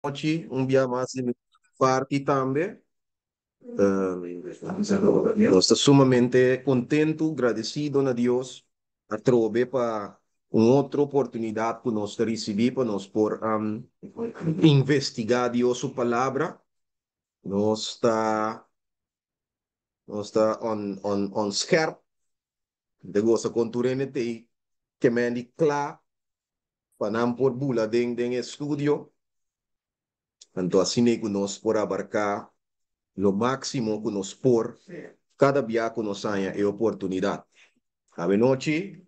Nochi, un bia mas di mi parti tambe. Nos ta sumamente kontentu, gradesido na Dios atrobe pa un otro oportunidat ku nos ta risibí pa nos por investigá Dios su palabra. Nos ta on scherp. De gosa kon tur hende t'ei ke men di kla pa nan por bula den e studio. Anto asina ku nos por abarká lo máksimo ku nos por kada bia ku nos haña e oportunidat. Awe nochi,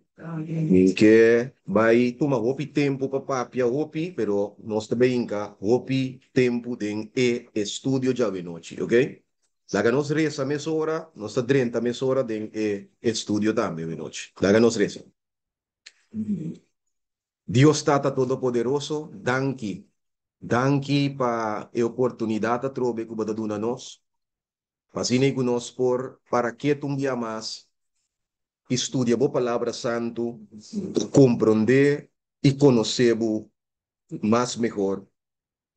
mi ke bai tuma hopi tempu pa papia hopi, pero nos ta brinka hopi tempu den e estudio djawe nochi, ok? Laga nos resa mesora, nos ta drenta mesora den e estudio tambe awe nochi. Laga nos resa. Dios Tata Todopoderoso, danki. Danki pa e oportunidat atrobe ku Bo ta duna nos. Pa asina ku nos por para ketu un dia mas i studia Bo Palabra Santu, komprondé i konosé Bo mas mehor,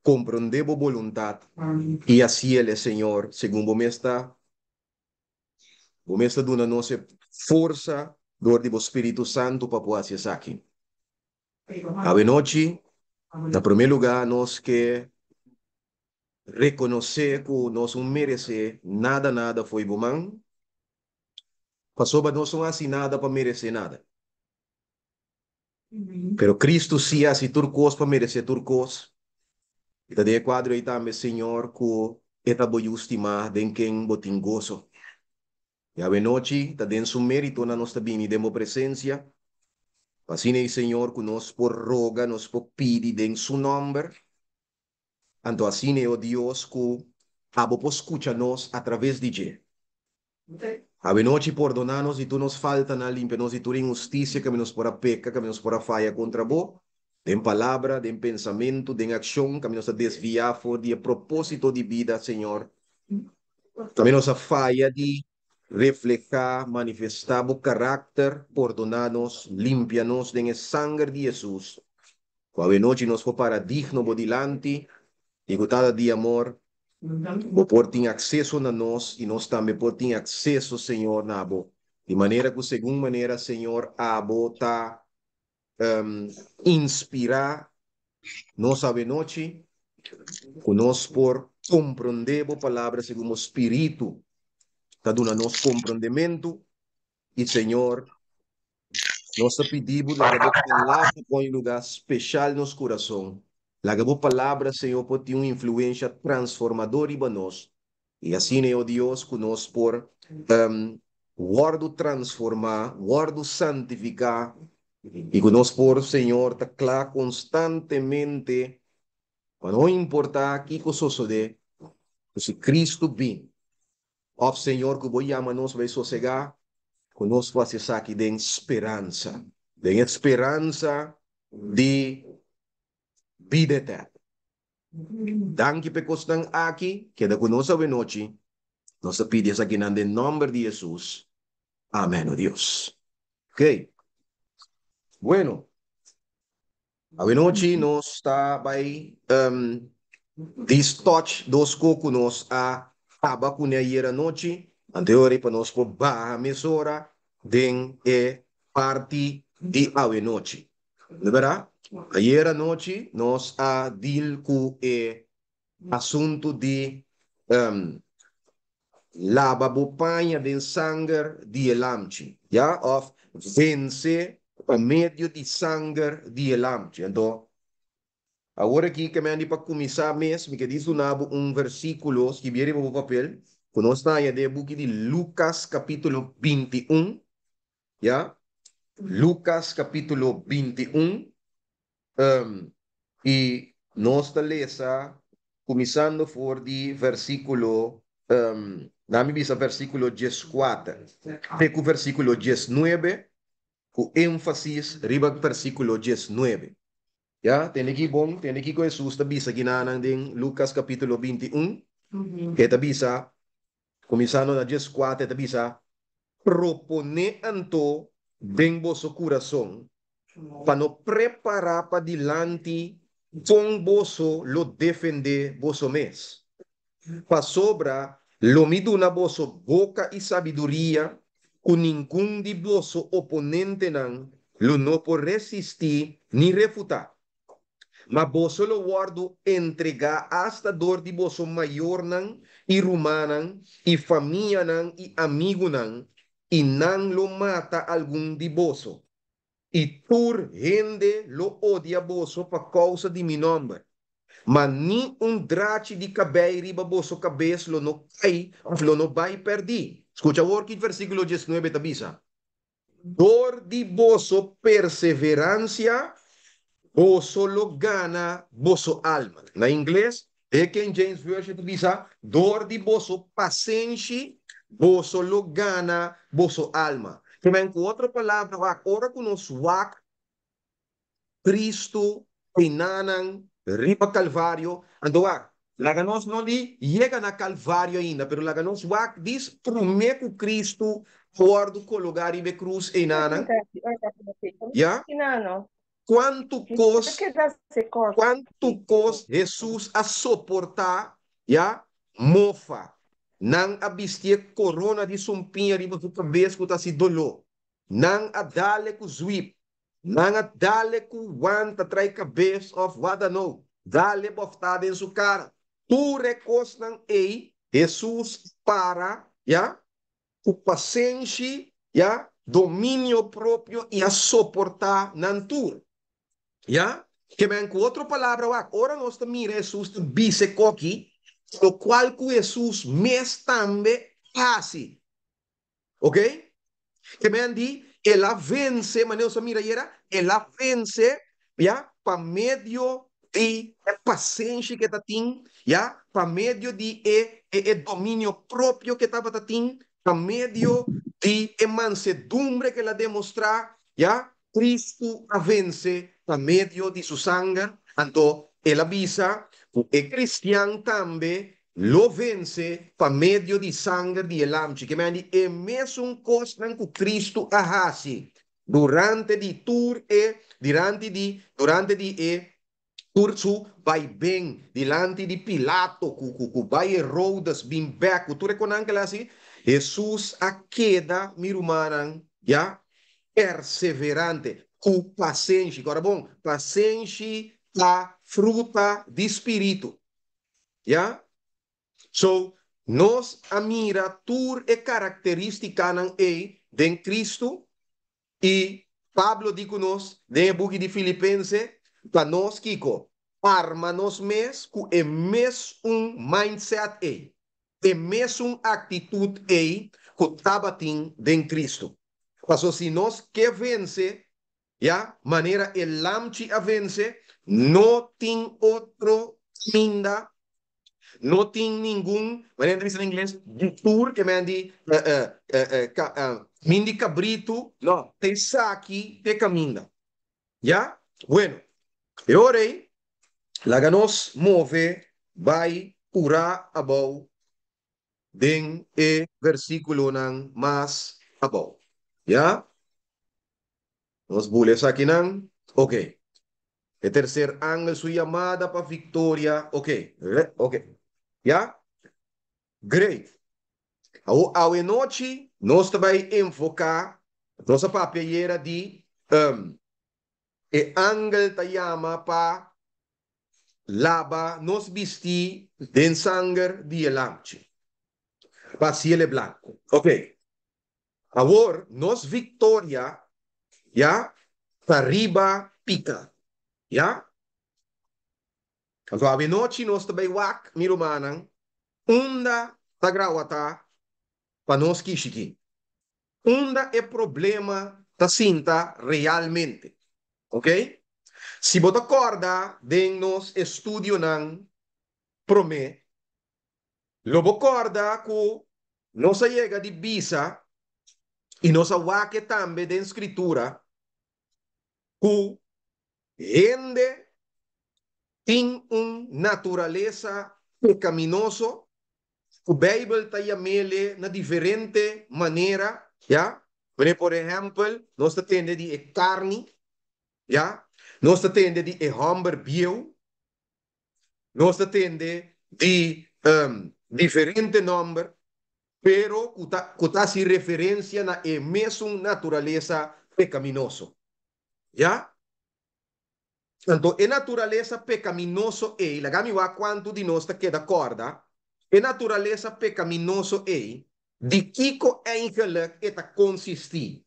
komprondé Bo boluntat i hasiel, Señor, segun Bo mes ta. Bo mes ta duna nos e forsa dor di Bo Spiritu Santu pa por hasi esaki. Awe nochi, na promé lugá nos ke rekonosé ku nos no meresé nada nada fo'i Bo man, pasobra nos no hasi nada pa meresé nada. Pero Cristo sí a hasi tur kos pa meresé tur kos. I ta den e kuadro ei tambe, Señor, ku e ta Bo Yu stimá den ken Bo tin goso. I awe nochi ta den Su méritonan nos ta bini den Bo presensia, pa asina ei, Señor, ku nos por roga, nos por pidi den Su nòmber. Anto asina ei, o Dios, ku Abo por skucha nos atraves di dje. Awe nochi pordoná nos di tur nos faltanan, limpia nos di tur inhustisia ku nos por a peka, ku nos por a faya kontra Bo, den palabra, den pensamentu, den akshon, ku nos a desviá for di e propósito di bida, Señor. Ku nos a faya di reflehá, manifestá Bo karakter, pordoná nos, limpia nos den e sanger di Hesus. Ku awe nochi nos por para digno Bo dilanti i ku Tata di amor, Bo por tin akseso na nos i nos tambe por tin akseso, Señor, na Bo. Di manera ku segun manera, Señor, Abo ta inspirá nos awe nochi, ku nos por komprondé Bo Palabra segun Bo Spiritu ta duna nos komprondementu. I, Señor, nos ta pidi Bo laga Bo Palabra pon un lugá speshal nos kurason. Laga Bo Palabra, Señor, por tin un influensha transformador riba nos. I asina, o Dios, ku nos por wòrdu transformá, wòrdu santifiká, i ku nos por, Señor, ta kla konstantemente pa no importá kiko sosodé, ku si Kristu bin, òf, Señor, ku Bo yama nos bai sosegá, ku nos por hasi esaki den speransa, den e speransa di bida eterno. Danki pa e kosnan aki. Keda ku nos awenochi. Nos ta pidi esakinan den nòmber di Hesus. Amèn, o Dios. Ok. Bueno, awenochi nos ta bai distòch dos ko ku nos a kaba kuné ayera anochi. Anto e ora ei pa nos por baha mesora den e parti di awenochi. No berdad? Ayer anochi nos a deal cu e asunto di laba bo paña den sanger di e lamchi, ya? Of vence pa medio di sanger di e lamchi. Anto, awor aki ke mi a di pa cuminsa mes, mi ke di duna bo un versiculo skibi riba bo papel, cu nos ta haña den e buki di Lucas capitulo 21, ya? Lucas capítulo 21, i nos ta lesa kuminsando for di versíkulo, na mi bisa versíkulo 14 te ku versíkulo 19, ku énfasis riba versíkulo 19. Ya, tende ki bon, tende kiko Hesus ta bisa kinanan den Lucas capítulo 21. E ta bisa, kuminsando na 14, e ta bisa, Proponé anto den boso kurason pa no prepará padilanti Kon boso lo defendé boso mes? Pasobra lo mi duna boso boka i sabiduria ku ningun di boso oponentenan lo no por resistí ni refutá. Ma boso lo wòrdu entregá asta dor di boso mayornan i rumannan i famianan i amigunan, i nan lo mata algun di boso. I tur hende lo odia boso pa kousa di mi nòmber. Ma ni un drachi di kabei riba boso kabes lo no kai òf lo no bai pèrdí. Skucha awor ki versíkulo diesnuebe ta bisa, Dor di boso perseveransia, boso lo gana boso alma. Na ingles, e King James Version ta bisa, Dor di boso pasenshi, boso lo gana boso alma. Ke men ku otro palabra, wak, ora ku nos wak Kristu penanan riba Kalvario, anto wak, laga nos no di yega na Kalvario ainda, pero laga nos wak dis promé ku Kristu a wòrdu kologá riba e krus einanan, ya? Kuantu kos, kuantu kos Hesus a soportá, ya? Mofa, nan a bistié korona di sumpiña riba su kabes ku ta hasi doló, nan a dal-e ku zwip, nan a dal-e ku wanta trai kabes òf wadanou, dal-e bòftá den su kara. Tur e kosnan ei Hesus a para, ya? Ku pasenshi, ya, dominio propio i a soportá nan tur. Ya? Ke men ku otro palabra wak, ora nos ta mira Hesus ta bisa e koki, lokual ku Hesus mes tambe a hasi. Ok? Ke men di, el a vense, manera nos a mira ayera, el a vense, ya, pa medio di e pasenshi ku e ta tin, ya, pa medio di e e dominio propio ku e tabata tin, pa medio di e mansedumbre ku el a demostrá, ya, Kristu a vense pa medio di su sanger, anto el a bisa ku e kristian tambe lo vense pa medio di sanger di e Lamchi. Ke men di e mesun kosnan ku Kristu a hasi durante di tur e diranti di durante di e tur su bai ben dilanti di Pilato ku ku ku bai Herodes bin bek ku tur e konan ke el a hasi, Hesus a keda, mi rumannan, ya, perseverante, ku pasenshi. Kòrda bon, pasenshi ta fruta di spiritu. Ya? So, nos a mira tur e karakterístikanan ei den Kristu, i Pablo di ku nos den e buki di Filipense pa nos kiko? Arma nos mes ku e mesun mindset ei, e mesun aktitut ei ku tabatin den Kristu. Paso si nos ke vense, ya, manera e lamchi a vense, no tin otro kaminda, no tin ningun, manera ta bisa na ingles, detour, ke men di kamin di kabritu, no, ta esaki ta e kaminda. Ya? Bueno, e ora ei, laga nos move bai purá abou den e versíkulonan mas abou. Ya? Nos bula esakinan? Ok. E terser angel su yamada pa viktoria. Ok. Ok. Ya? Great. Awo awenochi nos ta bai enfoká, nos a papia ayera di e angel ta yama pa laba nos bistí den sanger di e Lamchi, pa hasiel e blanku. Ok. Awor nos viktoria ya ta riba pika. Ya? Anto awenochi nos ta bai wak, mi rumannan, unda ta grawatá pa nos kishiki. Unda e problema ta sinta realmente. Ok? Si bo ta kòrda den nos estudionan promé, lo bo kòrda ku nos a yega di bisa i nos a wak e tambe den Skritura ku hende tin un naturalesa pekaminoso ku Beibel ta yam'ele na diferente manera, ya. Manera por ehèmpel, nos ta tende di e karni, ya. Nos ta tende di e hòmber bieu. Nos ta tende di diferente nòmber, pero ku ta ku ta hasi referensia na e mesun naturalesa pekaminoso. Ya? Anto e naturalesa pekaminoso ei, laga mi wak kuantu di nos ta keda kòrda, e naturalesa pekaminoso ei, di kiko eigenlik e ta konsistí?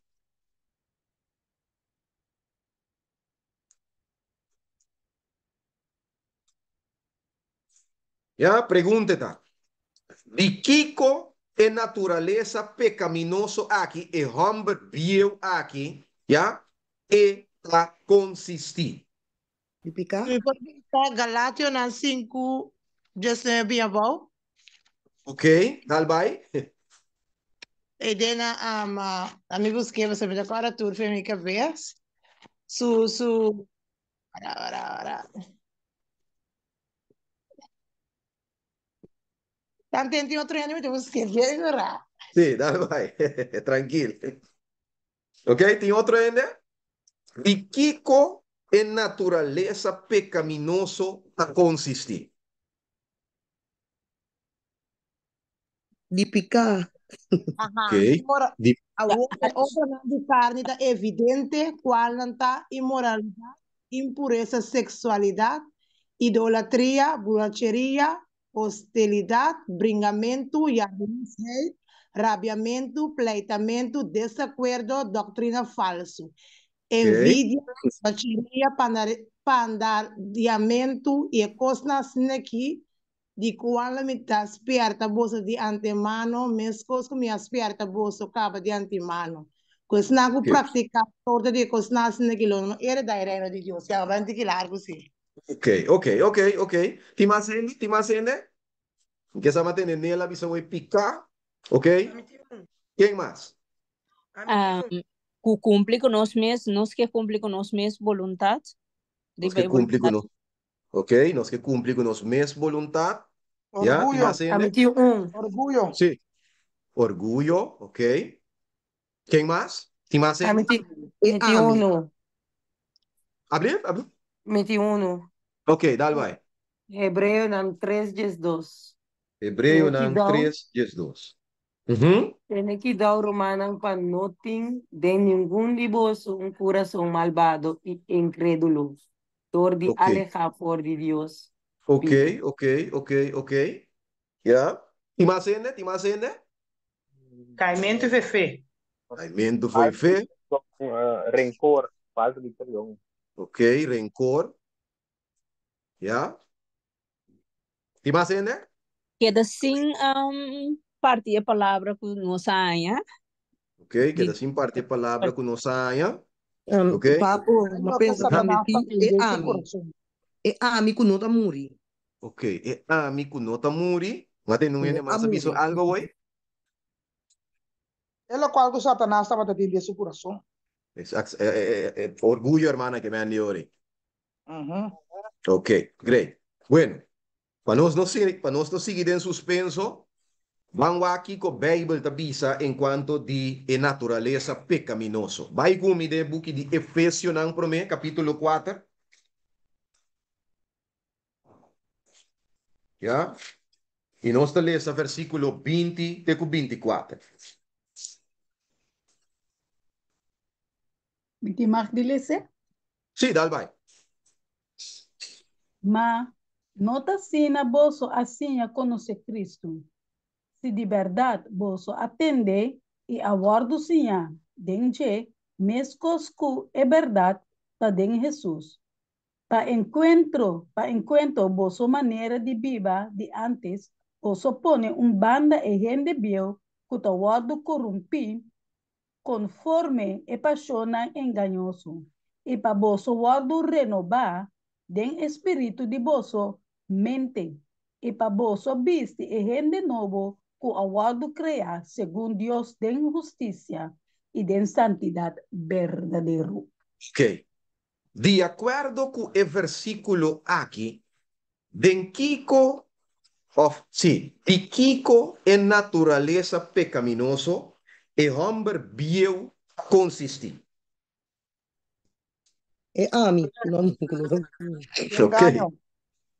Ya, pregunta ta, di kiko e naturalesa pekaminoso aki, e hòmber bieu aki, ya, e ta konsistí? Di piká? Mi por bisa Galationan 5, 19 bin abou? Ok, dal bai. E den a mi busk'é pasobra mi ta kòrda tur fen mi kabes. Su, su, ora, ora, ora. Tanten tin otro hende mi ta busk'é bien ora. Sí, dal bai. Trankil. Ok, tin otro hende? Di kiko e naturalesa pekaminoso ta konsistí? Di piká. Aha. Ok. Imora Di Awor e obranan di karni ta evidente, kualnan ta inmoralidat, impuresa seksualidat, idolatria, buracheria, hostilidat, bringamentu, yalursheid, rabiamentu, pleitamentu, desakuerdo, doktrina falsu, Ok. envidia, buracheria, pandardiamentu i e kosnan asina aki, Di kual mi ta spierta boso di antemano, meskos ku mi a spierta boso kaba di antemano, ku esnan ku praktiká sorto di e kosnan asina ki lo no heredá e Reino di Dios. Ya, bai un tiki largu si. Ok, ok, ok, ok. Tin mas hende? Tin mas hende? Mi ke sa tende Nela bisa wei piká. Ok? Ken mas? Ku kumpli ku nos mes, nos ke kumpli ku nos mes boluntat. Nos ke kumpli ku nos. Ok, nos ke kumpli ku nos mes boluntat. Ya, tin Orguyo. mas Ami hende? tin un. Orguyo. Sí. Orguyo, ok. Ken mas? Tin mas Ami hende? tin, E mi tin ami. unu. Ablief, ablief. Mi tin unu. Ok, dal bai. Hebreonan 3 diesdos. Tene Hebreonan kidau, 3, 12. Ujú. tene kidau rumannan pa no tin den ningun di boso un kurason malbado i inkrédulo. Dor di Ok, alehá for di Dios ok, bibu. ok, ok, ok. Ya. Tin mas hende? Tin mas hende? Kaimentu i fe. Kaimentu foi Falta fe. di perdon, rencor, falta di perdon. Ok, rencor. Ya. Tin mas hende? Keda sin um, parti e palabra ku nos a haña. Ok, keda sin parti e palabra ku nos a haña. Um, Ok. Papo, E ma loke pensa tambe Satanas ti ta tin e den su ami. kurason. E ami ku no ta muri. Ok, e ami ku no ta muri. Ma ten un Ku hende no a mas a bisa muri. algo hoy? E lokual ku Satanas tabata tin den su kurason. Exact, orguyo, hermana, ke me han di ori. Ok, great. Bueno, pa nos no pa nos no sigui den suspenso, ban wak kiko Bijbel ta bisa en cuanto di e naturalesa pecaminoso. Bai cu mi den e buki di Efesionan prome, capítulo 4. Ya? I nos ta lesa versículo 20 te cu 24. Mi tin mag di lese? Sí, dal bai. Ma no ta asina boso a siña konosé Kristu. Si di bèrdat boso a tende i a wòrdu siñá den dje meskos ku e bèrdat ta den Hesus. Pa enkuentro pa enkuentro boso manera di biba di ántes, boso pone un banda e hende bieu ku ta wòrdu korumpí konforme e pashonnan engañoso, i pa boso wòrdu renobá den e spiritu di boso mente, i pa boso bisti e hende nobo ku a wòrdu kreá segun Dios den hustisia i den santidat berdadero. Ok. Di akuerdo ku e versíkulo aki, den kiko, òf sí, di kiko e naturalesa pekaminoso, e hòmber bieu, ta konsistí? E ami ku no ku no ta muri. Ok. Engaño.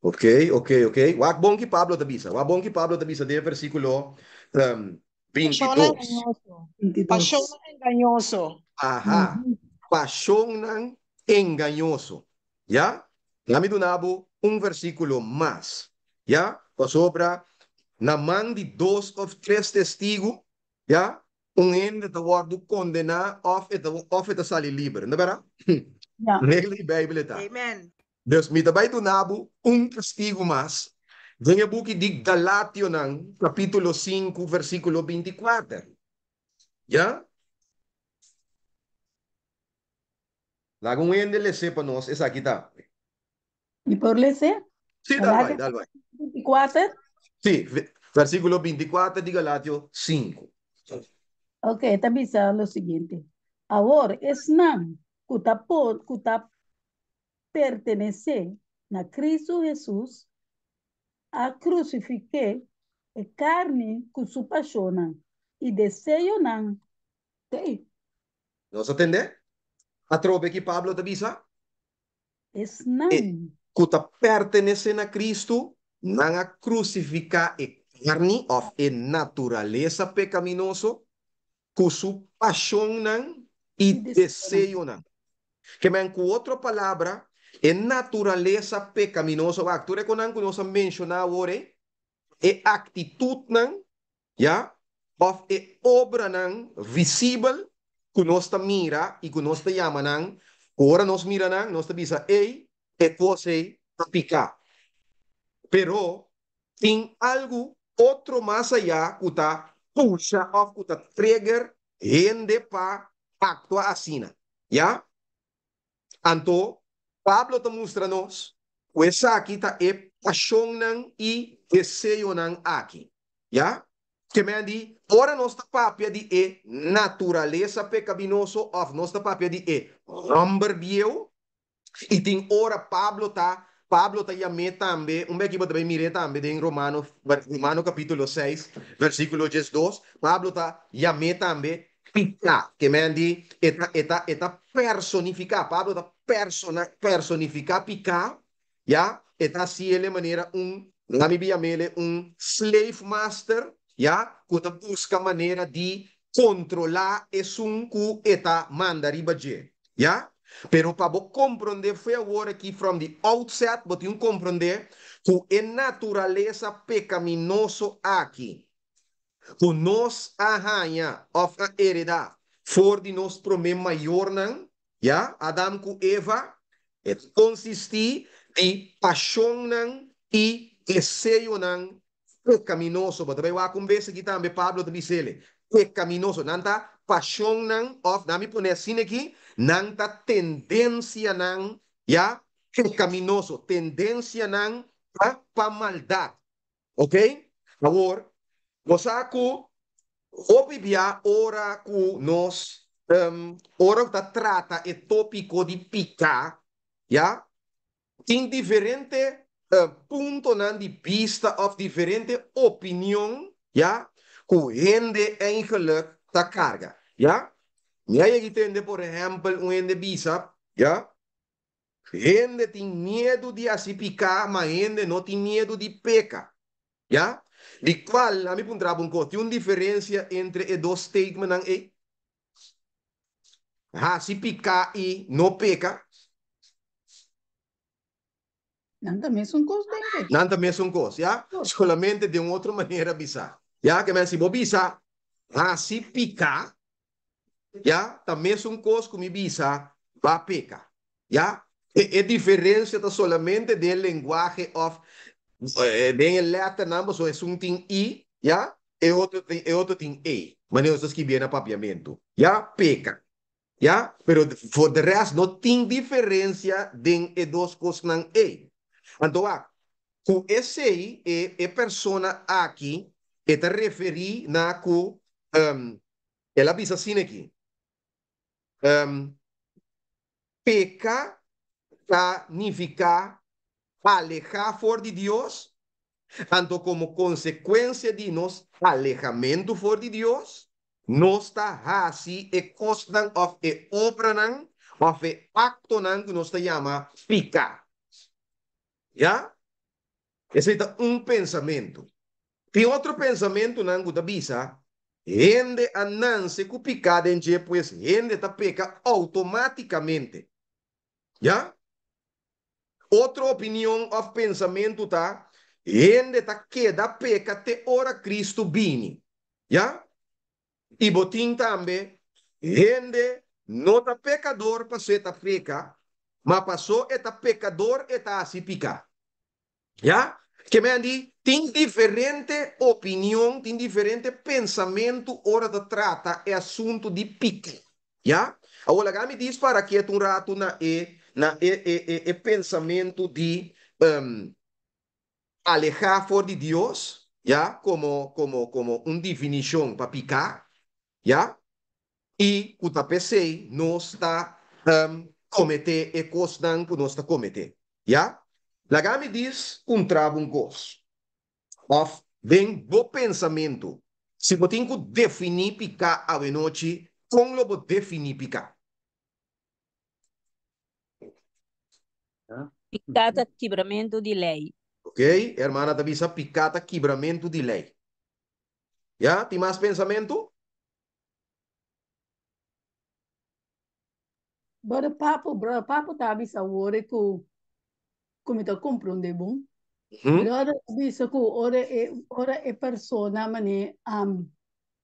Ok, ok, ok. Wak bon ki Pablo ta bisa. Wak bon ki Pablo ta bisa den versíkulo um, Pashonnan 22. engañoso. 22. Pashonnan engañoso. Aha. Pashonnan engañoso. Ya? Lami duna bo un versíkulo mas. Ya? Pasobra na man di dos òf tres testigu, ya, un hende ta wòrdu kondená òf e ta òf e ta sali liber. No bèrdat? Ya. Regla di Beibel e ta. Amen. Dus mi ta bai duna bo un testigu mas den e buki di Galationan kapítulo 5 versíkulo 24. Ya? Laga un hende les'é pa nos, esaki ta. Mi por les'é? Sí, dal bai, Galatia dal bai. 24? Sí, versíkulo 24 di Galatio 5. Ok, ta bisa lo siguiente. Awor, esnan ku ta por, ku ta pertenesé na Cristo Hesus a krusifik'é e karni ku su pashonnan i deseonan. Te. Nos a tende? Atrobe ki Pablo ta bisa? E Esnan. ku ta pertenesé na Cristo, nan a krusifiká e karni òf e naturalesa pekaminoso ku su pashonnan i I deseonan. deseonan. Ke men ku otro palabra, e naturalesa pekaminoso, wak, tur e konan ku nos a menshoná awor ei, e aktitutnan, ya, òf e obranan visibel ku nos ta mira i ku nos ta yama nan, ku ora nos mira nan, nos ta bisa, ei, e kos ei ta piká. Pero tin algu otro mas ayá ku ta pusha òf ku ta trigger hende pa aktua asina, ya. Anto, Pablo ta mustra nos ku esaki ta e pashonnan i deseonan aki, ya. Ke men di, ora nos ta papia di e naturalesa pekabinoso òf nos ta papia di e hòmber bieu, I tin ora Pablo ta, Pablo ta yam'é tambe, un beki bo ta bai mir'é tambe den Romano, Romano capítulo 6, versículo 12, Pablo ta yam'é tambe piká, ke men di e ta, e ta, e ta personifiká, Pablo ta persona, personifiká piká, ya, e ta hasiel manera un, laga mi yam'el un slave master, ya, ku ta buska manera di kontrolá esun ku e ta manda riba dje, ya. Pero pa bo komprondé fe awor aki from the outset bo tin komprondé ku e naturalesa pekaminoso aki ku nos a haña òf a heredá for di nos promé mayornan, ya, Adam ku Eva, e ta konsistí di pashonnan i deseonan Pekaminoso. Bo ta bai wak un bes aki tambe Pablo ta bis'el, pekaminoso. Nan ta pashonnan, òf nan mi pone asina aki, nan ta tendensianan, ya, pekaminoso, tendensianan pa pa maldat. Oke? Awor, bo sa ku hopi bia ora ku nos, ora ku ta trata e tópiko di piká, ya, Tin diferente puntonan di bista of diferente opinion, ya, ku hende eigenlijk ta karga, ya. Mi a yegi tende por ehèmpel un hende bisa, ya, hende tin miedu di hasi piká, ma hende no tin miedu di peka, ya. Di kual, ami puntra bo un kos, tin un diferensia entre e dos statementnan ei? Hasi piká i no peka. Nan ta mesun kos den ke. Nan ta mesun kos, ya? Solamente den un otro manera bisá. Ya, ke men si bo bisa hasi piká, ya, ta mesun kos ku mi bisa ba peka. Ya? E diferensia ta solamente den e lenguahe òf den e lèternan, pasobra esun tin i, ya, e otro tin, e otro tin e. Manera nos ta skibié na papiamentu. Ya, peka. Ya, pero for de rest no tin diferensia den e dos kosnan ei. Anto wak, ku esei e e persona aki e ta referí na ku el a bisa asina aki, Peka ta nifiká alehá for di Dios, anto komo konsekuensia di nos alehamentu for di Dios, nos ta hasi e kosnan òf e obranan òf e aktonan ku nos ta yama piká. Ya? Esei ta un pensamentu. Tin otro pensamentunan ku ta bisa, Hende a nanse ku piká den dje, pues hende ta peka outomátikamente. Ya? Otro opinion òf pensamentu ta, Hende ta keda peka te ora Kristu bini. Ya? I bo tin tambe, Hende no ta pekador pasó e ta peka, ma pasó e ta pekador e ta hasi piká. Ya? Ke men di, tin diferente opinion, tin diferente pensamentu ora ta trata e asuntu di piká. Ya? Awor laga mi dis para ketu un ratu na e na e e e e pensamentu di alehá for di Dios, ya, komo komo komo un definishon pa piká, ya, i ku ta p'esei nos ta kometé e kosnan ku nos ta kometé, ya. Laga mi dis puntra bo un kos, òf den bo pensamentu, si bo tin ku definí piká awenochi, kon lo bo definí piká? Piká ta kibramentu di lei. Ok, e hermana ta bisa piká ta kibramentu di lei. Ya, tin mas pensamentu? Brother Papo, brother Papo ta bisa awor ku ku mi ta komprondé bon. Brother ta bisa ku ora e ora e persona mane um,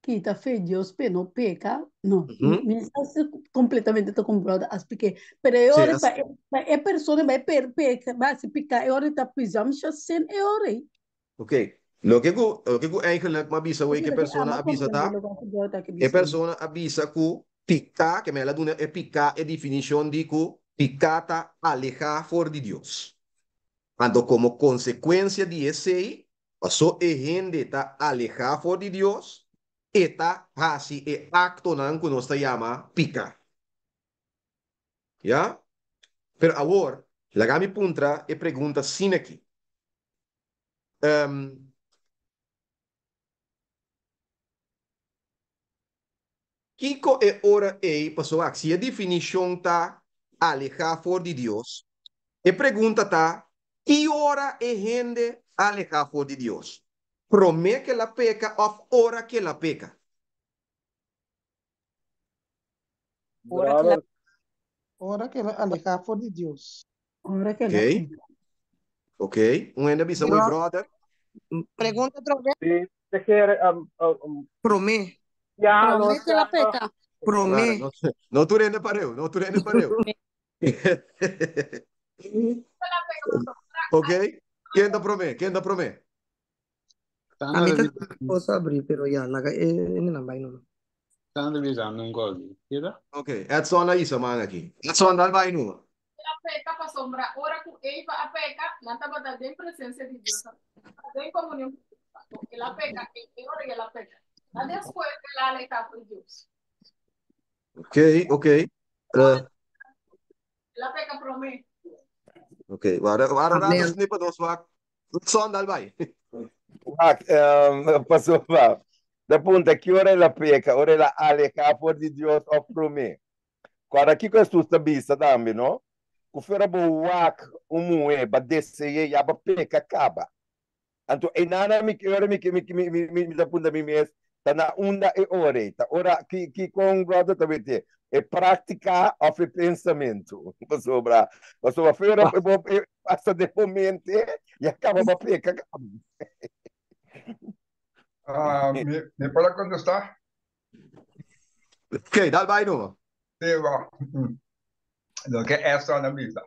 kita fe Dios pe no peka, no, mi sa si completamente ta con brother a spliké, pero e ora pa e pa e persona bai per peka, bai hasi pika, e ora ta presumption sin e ora ei. Ok, loke ku loke ku eigenlijk mi a bisa hoy ku e persona a bisa ta, e persona a bisa ku piká, ke mi a duna e piká e definishon di ku piká ta alehá for di Dios. Anto komo konsekuensia di esei, pasó e hende ta alehá for di Dios, e ta hasi e aktonan ku nos ta yama piká. Ya? Pero awor, laga mi puntra e pregunta asin'aki. Um, kiko e ora ei, pasobra si e definishon ta alehá for di Dios, e pregunta ta, ki ora e hende alehá for di Dios? Promé ku el a peka òf ora ku el a peka? Ora ku el a Ora ku el a alehá for di Dios. Ora ku el a Ok, peka. ok. Un hende a bisa, Wey brother. Pregunta otro vez. Sí, te kere, Promé. ya, Promé no, que la ya, no. peca. Clara, Promé. no, no tur hende pareu, no tur hende pareu. Ok, ken ta promé? Ken ta promé? A mi ta cosa abrí, pero ya, laga e hendenan bai numa. Sandra bisa un kos. Keda? Ok, Edson a hisa man aki. Edson, dal bai numa. El a peca pasobra ora cu Eva a peca, nan tabata den presencia di Dios, den comunion cu Dios. Anto el a peca e ora y el a peca. Ta despues el a aleha for di Dios. Ok, ok. El a peca prome. Ok, wara, wara rato Amen. snipa nos wak. Edson, dal bai. Wak, pasobra ta punta ki ora el a peka, ora el a alehá for di Dios òf promé. Kòrda kiko Hesus ta bisa tambe, no? Ku fuera bo wak un muhé, bo a dese'é, ya bo a peka kaba. Anto einan mi ora mi mi mi mi mi ta punta mi mes, ta na unda e ora ei? Ta ora ki ki kon brother ta wete? E práktika òf e pensamentu? Pasobra pasobra fuera bo pasa den bo mente, ya kaba bo a peka kaba. Ah, mi mi por a kontestá? Ok, dal bai numa. Sí, bo. Loke Edson a bisa.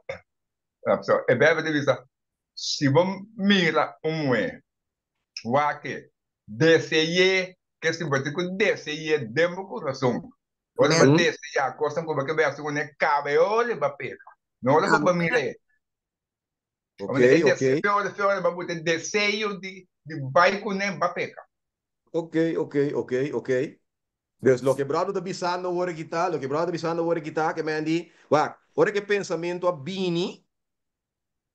So, e Bijbel ta bisa, si bo mira un muhé, wak e, dese'é, ke si bo tin ku dese'é den bo kurason, ora bo deseá kosnan ku bo ke bai hasi kuné, kaba e ora bo a peka. No ora ku bo mira e. Ok, E ok. deseo, ora bo buta e deseo di bai kuné, bo a peka. Ok, ok, ok, ok. Dus loke brother ta bisando awor aki ta, loke brother ta bisando awor aki ta, ke men di, wak, ora ke pensamentu a bini,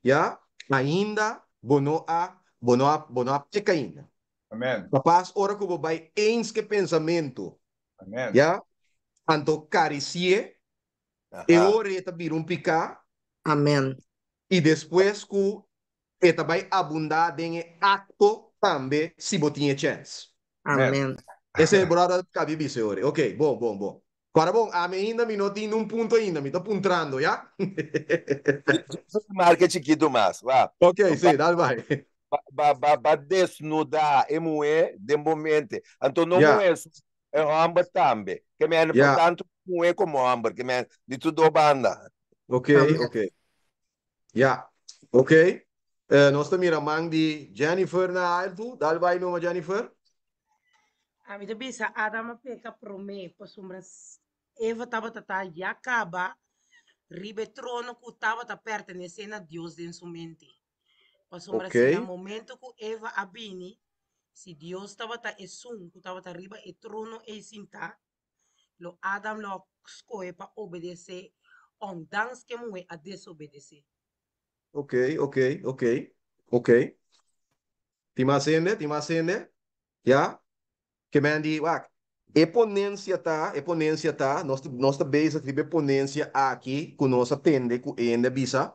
ya, ainda bo no a, bo no a, bo no a peka ainda. Amen. Kapas ora ku bo bai eens ke pensamentu, Amen. ya, anto karisié, e ora e ta bira un piká. Amen. I despues ku E ta bai abundá den e akto tambe si bo tin e chèns. Amen. Esei bròder kabi bisa e ora. Ok, bon, bon, bon. Kòrda bon, ami ainda mi no tin un punto ainda, mi ta puntrando, ya? Marca chikitu mas, wa. Ok, sí, dal bai. Ba, ba, ba desnudá e muhé den bo mente. Anto no muhé so, e hòmber tambe. Ke men, tantu muhé komo hòmber, ke men, di tur dos banda. Ok, ok. Ya, ok. Nos ta mira man di Jennifer na altu. Dal bai numa, Jennifer. Ami ta bisa Adam a peka promé, pasobra Eva tabata ta ya kaba riba e trono ku tabata pertenesé na Dios den su mente. Pasobra si na momento ku Eva a bini, si Dios tabata esun ku tabata riba e trono ei sintá, lo Adam lo a skohe pa obedesé ondanks ku e muhé a desobedesé. Ok, ok, ok, ok. Tin mas hende? Tin mas hende? Ya? Ke men di, wak, e ponensia ta, e ponensia ta, nos nos ta bezig riba e ponensia aki ku nos a tende ku e hende a bisa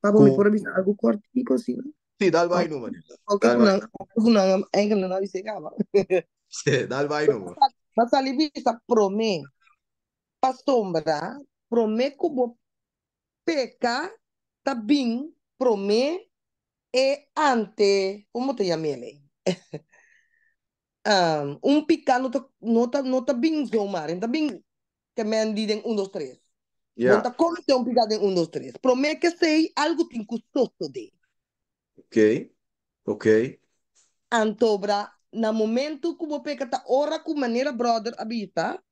Papa, mi ku. por a bisa algu kòrtiku asina? Sí, dal bai numa, Nilda. Oke Dal ku bai. nan, oke ku nan eigenlijk nan a bisa e kaba. Sí, dal bai numa. Ma sali bisa promé, pasobra promé ku bo peka ta bin promé e ante, komo ta yam'el ei? Un piká no ta no ta no ta bin zomaar, e ta bin ke men di den un dos tres. Bo no ta kometé un piká den un dos tres. Promé ke esei algu tin ku sosodé. Ok, ok. Antobra na momento ku bo peka ta ora ku manera brother a bisa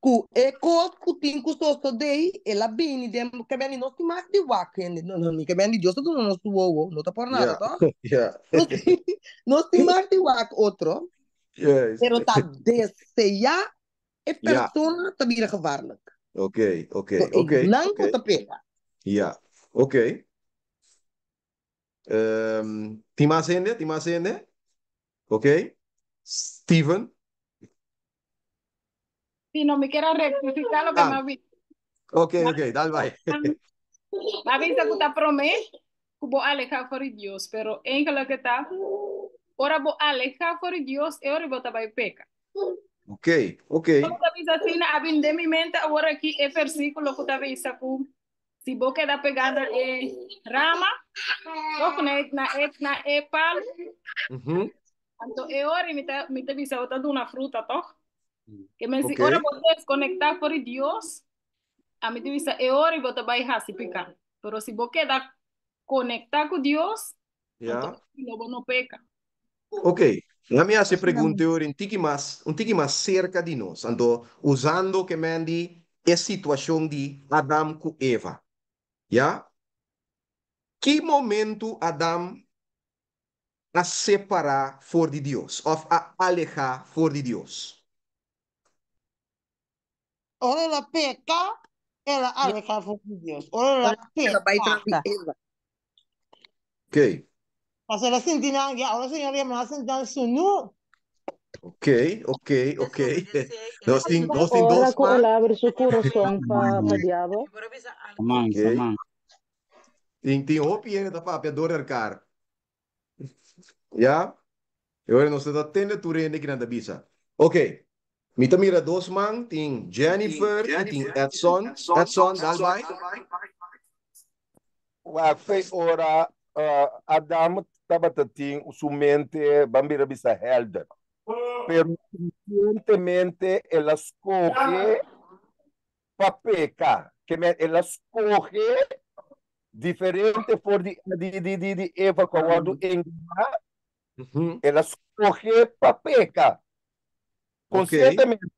ku e kos ku tin ku sosodé el a bini den ke men di nos tin mas di wak hende no no ni ke men di Dios ta duna nos su wowo no ta por nada toh nos tin nos tin mas di wak otro pero ta deseá e persona ta bira gevaarlijk Ok, ok, so ok, einan ok. ku ta pega. Ya, ok. Tin mas hende? Tin mas hende? Ok. Steven? Si no, mi kier a rectifica loke mi a bisa. Ok, ok, dal bai. Mi a bisa cu ta prome cu bo aleha for di Dios, pero eigenlijk e ta ora bo aleha for di Dios e ora bo ta bai peca. Ok, ok. Como ta bisa asina, a bin den mi mente awor aki e versiculo cu ta bisa cu si bo keda pega na e rama, of na e, na e, na e palu, anto e ora mi ta, mi ta bisa bo ta duna fruta, toch? Ke men si ora bo deskonekta for di Dios, a mi ta bisa e ora bo ta bai hasi pika. Pero si bo keda konekta ku Dios, anto lo bo no peka. Ok, la mi hasi e pregunta e ora un tiki mas, un tiki mas serka di nos. Anto, usando ke men di e situashon di Adam ku Eva. Ya? Ki momentu Adam a separá for di Dios òf a alehá for di Dios? Ora el a peka, el a alehá for di Dios. Ora el a El a bai tras di peka. Eva. Ok. Pasobra el a sinti nan, ya ora Señor yama, el a sinti nan sunú. Ok, ok, ok. Nos tin, nos tin Ora dos ku el man. abri su kurason pa pa diabel. Aman, Ok. aman. Tin, tin hopi hende ta papia door elkaar. Ya? E ora nos ta tende tur hende kinan ta bisa. Ok, mi ta mira dos man, tin Jennifer i tin Edson. Edson, dal bai. Wak fe ora Adam tabata tin su mente, ban bira bisa helder. Pero conscientemente el a scoge pa peca. Ke men el a scoge diferente for di di di di di Eva ku a wòrdu engañá, el a skohe pa peka. Konsientemente,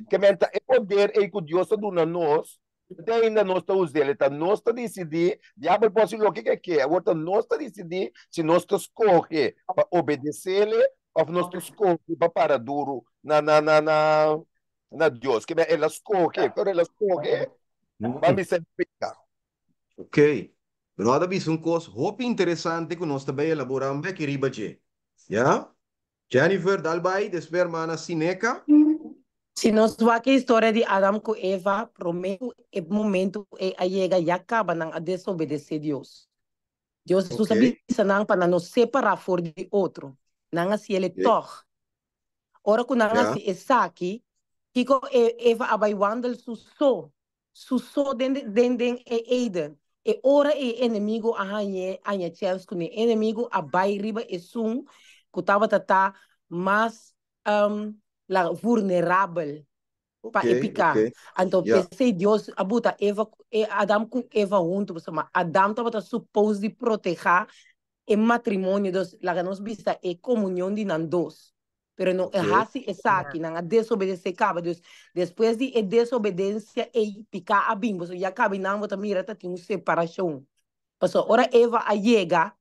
ke men ta e poder ei ku Dios a duna nos, te ainda nos ta us'el. E ta nos ta disidí, diabel por hasi loke ke ke, awor ta nos ta disidí si nos ta skohe pa obedes'el òf nos ta skohe pa para duru na na na na na Dios. Ke men el a skohe, pero el a skohe pa bisa el peka. Ok. Rod a bisa un kos hopi interesante ku nos ta bai elaborá un beki riba dje. Ya? Jennifer, dal bai, despues hermana Sineka. Si nos wak e historia di Adam ku Eva, promé ku e momentu ei a yega ya kaba nan a desobedesé Dios. Dios Hesus a Ok. bisa nan pa nan no separá for di otro. Nan a hasiel Ok. tòg. Ora ku nan Ja. hasi esaki, kiko e Eva a bai wandel su so, su so den den den e Eden. E ora ei e enemigu a hañ'é, haña chèns kuné. E enemigu a bai riba esun ku tabata ta mas um, la vulnerabel pa e Ok, piká. ok. Anto Ja. p'esei Dios a buta Eva, e Adam ku Eva huntu, pasobra Adam tabata supos di protehá e matrimonio, dus laga nos bisa e komunion di nan dos. Pero no e Ok. hasi esaki, nan a desobedesé kaba. Dus despues di e desobedensia ei, piká a bin, pasobra ya kaba i nan bo ta mira ta tin un separashon. Pasobra ora Eva a yega,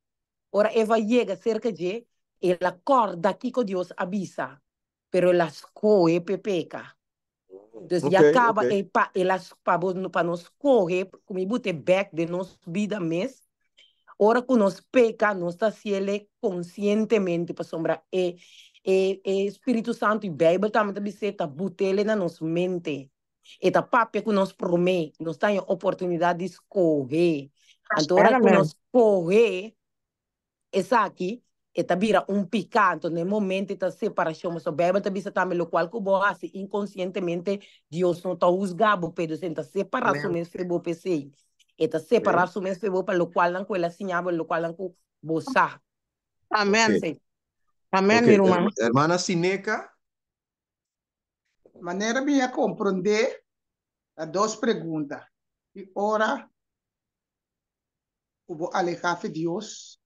ora Eva a yega serka dje, el a kòrda kiko Dios a bisa. pero el a scoge p'e peca. Dus ya Ok, caba ok. e pa el a pa bo pa nos scoge cu mi bute bek den nos bida mes. Ora cu nos peca nos ta haciele conscientemente pasobra e e e Spiritu Santo y Bijbel tambe ta bis'é ta butele na nos mente. E ta papia cu nos prome, nos ta haña oportunidad di scoge. Anto ora cu Amen. nos scoge Esaki e ta bira un piká, anto na e momento e ta separashon. Pasobra Beibel ta bisa tambe lokual ku bo hasi inkonsientemente Dios no ta husga bo p'e. Dus e ta separá su Amèn. mes fe bo p'esei. E ta separá su mes fe bo pa lokualnan ku el a siña bo, lokualnan ku bo sa. Amèn. Ok. Sí. Amèn, Ok, mi ruman. hermana Sineca. Manera mi a komprondé ta dos pregunta. I ora ku bo alehá fe Dios,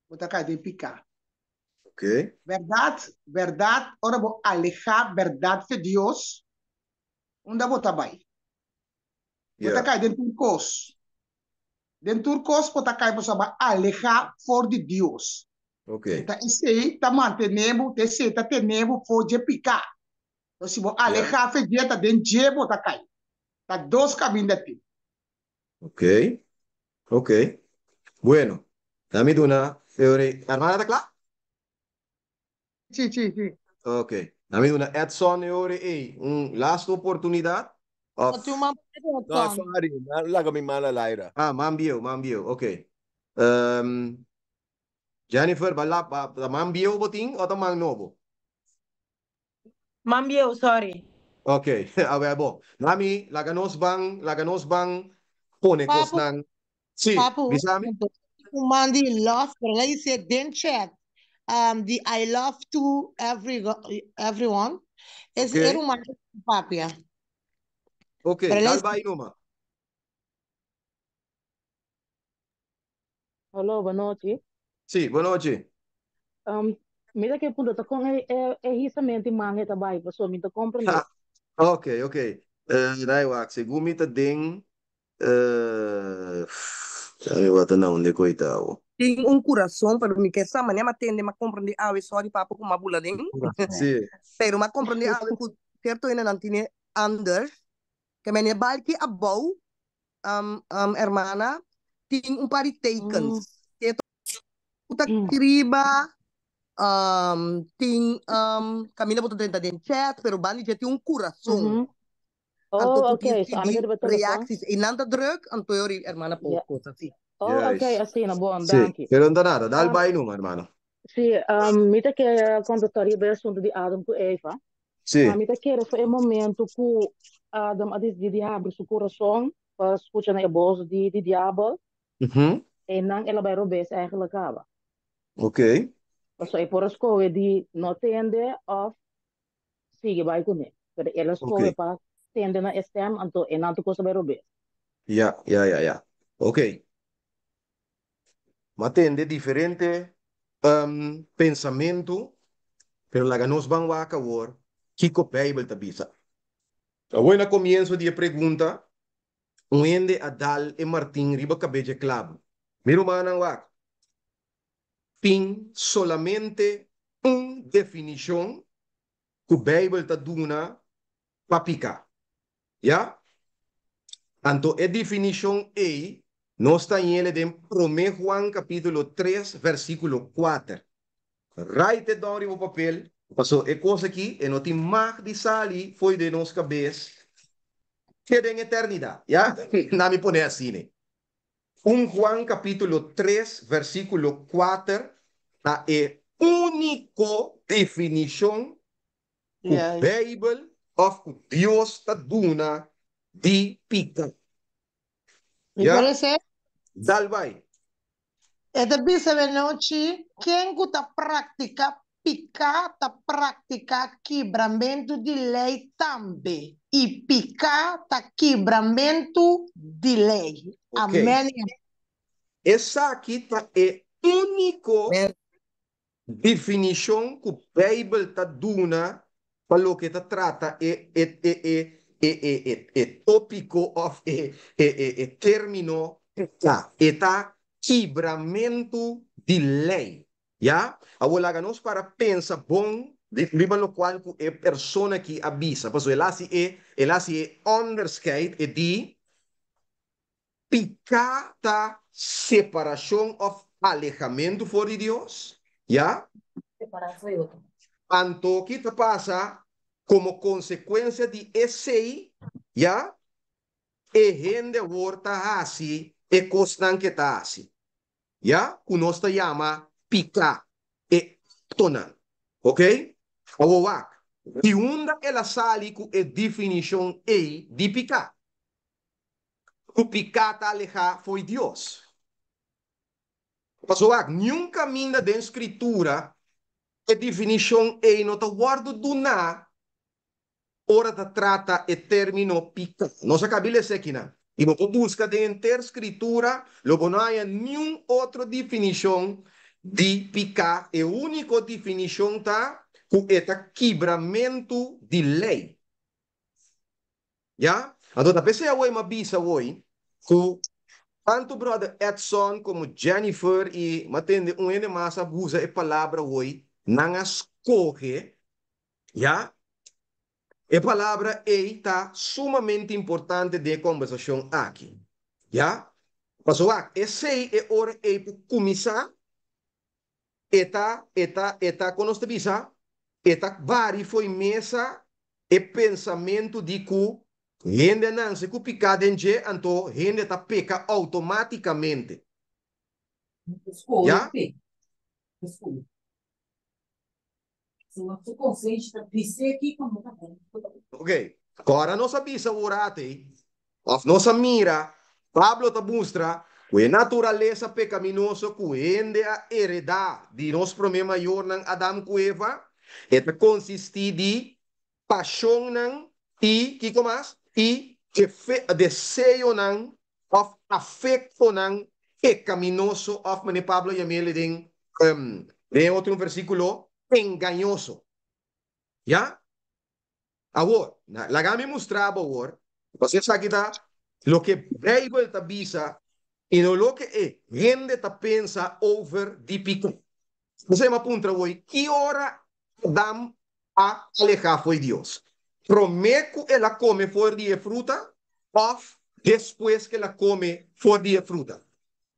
bo ta kai den piká. Ok. Bèrdat, bèrdat, ora bo alehá bèrdat fe Dios, unda bo ta bai? Bo ta Yeah. kai den tur kos. Den tur kos bo ta kai pasobra bo a alehá for di Dios. Ok. Ta esei ta mantené bo, ta esei ta tené bo for dje piká. Entonces, si bo alehá fe dje, ta den dje bo ta kai. Ta dos kaminda tin. Ok, ok. Bueno, na mi duna e ora. Hermana ta kla? Sí, sí, sí. Ok. Na mi duna Edson e ora ei un laatste oportunidad. Of... Tu man No, sorry. Laga mi man al aire. Ah, man bieu, man bieu. Ok. Jennifer, bala, ba, man bieu bo tin o ta man nobo? Man bieu, sorry. Ok, a ver, bo. Nami, laga nos ban, laga nos ban pone Papu, kosnan. Sí, papu, bisami? un man di love, pero la dice den chat. The I love to every everyone. Es Ok. era un man papia. Ok, Pero dal la bai numa. Hallo, boa noite. Sí, boa noite. Mira que punto ta con e e e hisamento man eta bai, paso mi ta comprende. Ha, ok, ok. Dai wak, segun mi ta den uh, wat na onde coitao. Tin un kurason, pero mi ke sa manera m'a tende, m'a komprendé awe, sorry papa ku m'a bula den. Sí. Pero m'a komprendé awe ku sierto hendenan tine anders. Ke men e balki abou, hermana, tin un par di tekens. Sierto ku ta kriba, tin kaminda bo ta drenta den chat, pero banda di dje tin un kurason. Anto Oh, ku tin okay. So ami escribí riba telefon. reacties i nan ta druk, anto yori hermana por kos así. Oh, okay, Juist. asina, bon, Sí, danki. pero no nada, dal Um, bai numa, hermano. sí, mi ta ke kontestá riba e asuntu di Adam ku Eva. Sí. Mi ta kere for e momento ku Adam a disidí di habri su kurason pa skucha na e bos di di diabel, einan el a bai robes eigenlijk kaba. Ok. Pasobra e por a skohe di no tende òf sigui bai kuné. Pero el a skohe pa tende na e stèm, anto einan tur kos a bai robes. Ja, ja, ja, ja. Ok. M'a tende diferente pensamentu, pero laga nos ban wak awor kiko Bijbel ta bisa. Awor na komienso di e pregunta, un hende a dal e martin riba kabes dje klabu. Mi rumannan wak, tin solamente un definishon ku Bijbel ta duna pa piká. Ya? Anto e definishon ei nos ta hañ'el den Promé Juan kapítulo 3 versíkulo 4. Write it down riba papel, paso e kos aki e no tin mag di sali fo'i den nos kabes te den eternidat. Ya? Na mi pone asina. 1 Juan kapítulo 3 versíkulo 4 ta e úniko definishon ku Beibel òf ku Dios ta duna di pika. Mi Ya? por esei? Dal bai. E ta bisa benochi, Ken ku ta praktiká piká ta praktiká kibramentu di lei tambe, i piká ta kibramentu di lei. Ok. Amèn i amèn. Esaki ta e úniko Definishon ku Beibel ta duna pa loke ta trata e e e e e e e e tópiko òf e e e e término ta e ta kibramentu di lei. Ya? Awor laga nos para pensa bon riba lokual ku e persona aki a bisa, pasobra el a hasi e el a hasi e onderscheid e di Piká ta separashon òf alehamentu for di Dios, ya. Anto ki ta pasa komo konsekuensia di esei, ya? E hende awor ta hasi e kosnan ke ta hasi, ya, ku nos ta yama piká, e aktonan. Oke? Awor wak, di unda el a sali ku e definishon ei di piká? Ku piká ta alehá fo'i Dios. Pasobra wak, niun kaminda den Skritura e definishon ei no ta wòrdu duná ora ta trata e término piká. Nos a kabi lesa akinan. I bo por buska den henter Skritura, lo bo no haña niun otro definishon di piká. E úniko definishon ta ku e ta kibramentu di lei. Ya? Anto ta p'esei awor mi a bisa awor ku tantu brother Edson komo Jennifer i mi a tende un hende mas a usa e palabra awor, nan a skohe, ya? E palabra ei ta sumamente importante den e kombersashon aki, ya? Pasobra wak, esei e ora ei por kuminsá, E ta, e ta, e ta, kon nos ta bisa? E ta bari fo'i mesa e pensamentu di ku hende a nanse ku piká den dje, anto hende ta peka outomátikamente. Ya? Ok, ora nos a bisa ora atei, òf nos a mira, Pablo ta mustra ku e naturalesa pekaminoso ku hende a heredá di nos promé mayornan Adam ku Eva, e ta konsistí di pashonnan i, kiko mas? I deseonan òf afektonan pekaminoso òf manera Pablo a yam'el den den e otro un versíkulo, engañoso. Ya? Awor, laga mi mustra bo awor, pasobra esaki ta loke Beibel ta bisa i no loke e hende ta pensa over di piká. P'esei mi a puntra awor, ki ora Adam a alehá fo'i Dios? Promé ku el a kome for di e fruta òf despues ku el a kome for di e fruta?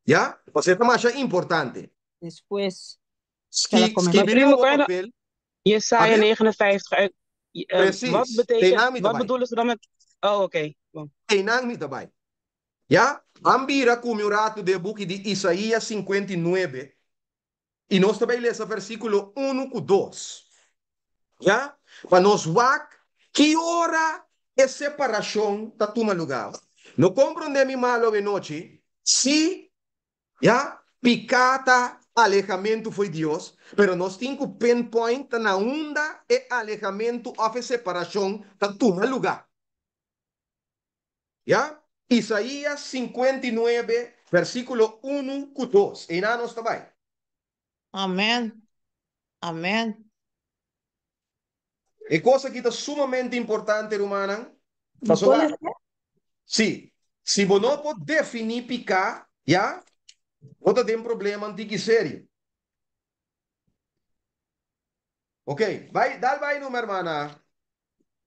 Ya? Pasobra e ta masha importante. Despues ku el a Ski, kome. skibi riba Primo, bo kan je dat papel. Jesaja Papia? 59 uit, wat Precies. betekent, Einan mi ta wat bai. bedoelen ze dan met, oh oké. Bon. Einan mi ta bai. Ya? Ban bira ku mi un ratu den e buki di Isaías 59 i nos ta bai lesa versíkulo unu ku dos. Ya? Pa nos wak ki ora e separashon ta tuma lugá. No komprondé mi mal awe nochi, si Ya, piká ta alehamentu fo'i Dios, pero nos tin ku pinpoint ta na unda e alehamentu òf e separashon ta tuma lugá. Ya, Isaías 59, versíkulo unu ku dos, einan nos ta bai. Amèn. Amèn. E kos aki ta sumamente importante, rumannan, pasobra si, si bo no por definí piká, ya, bo ta den problema antiki serio. Ok, bai, dal bai numa, hermana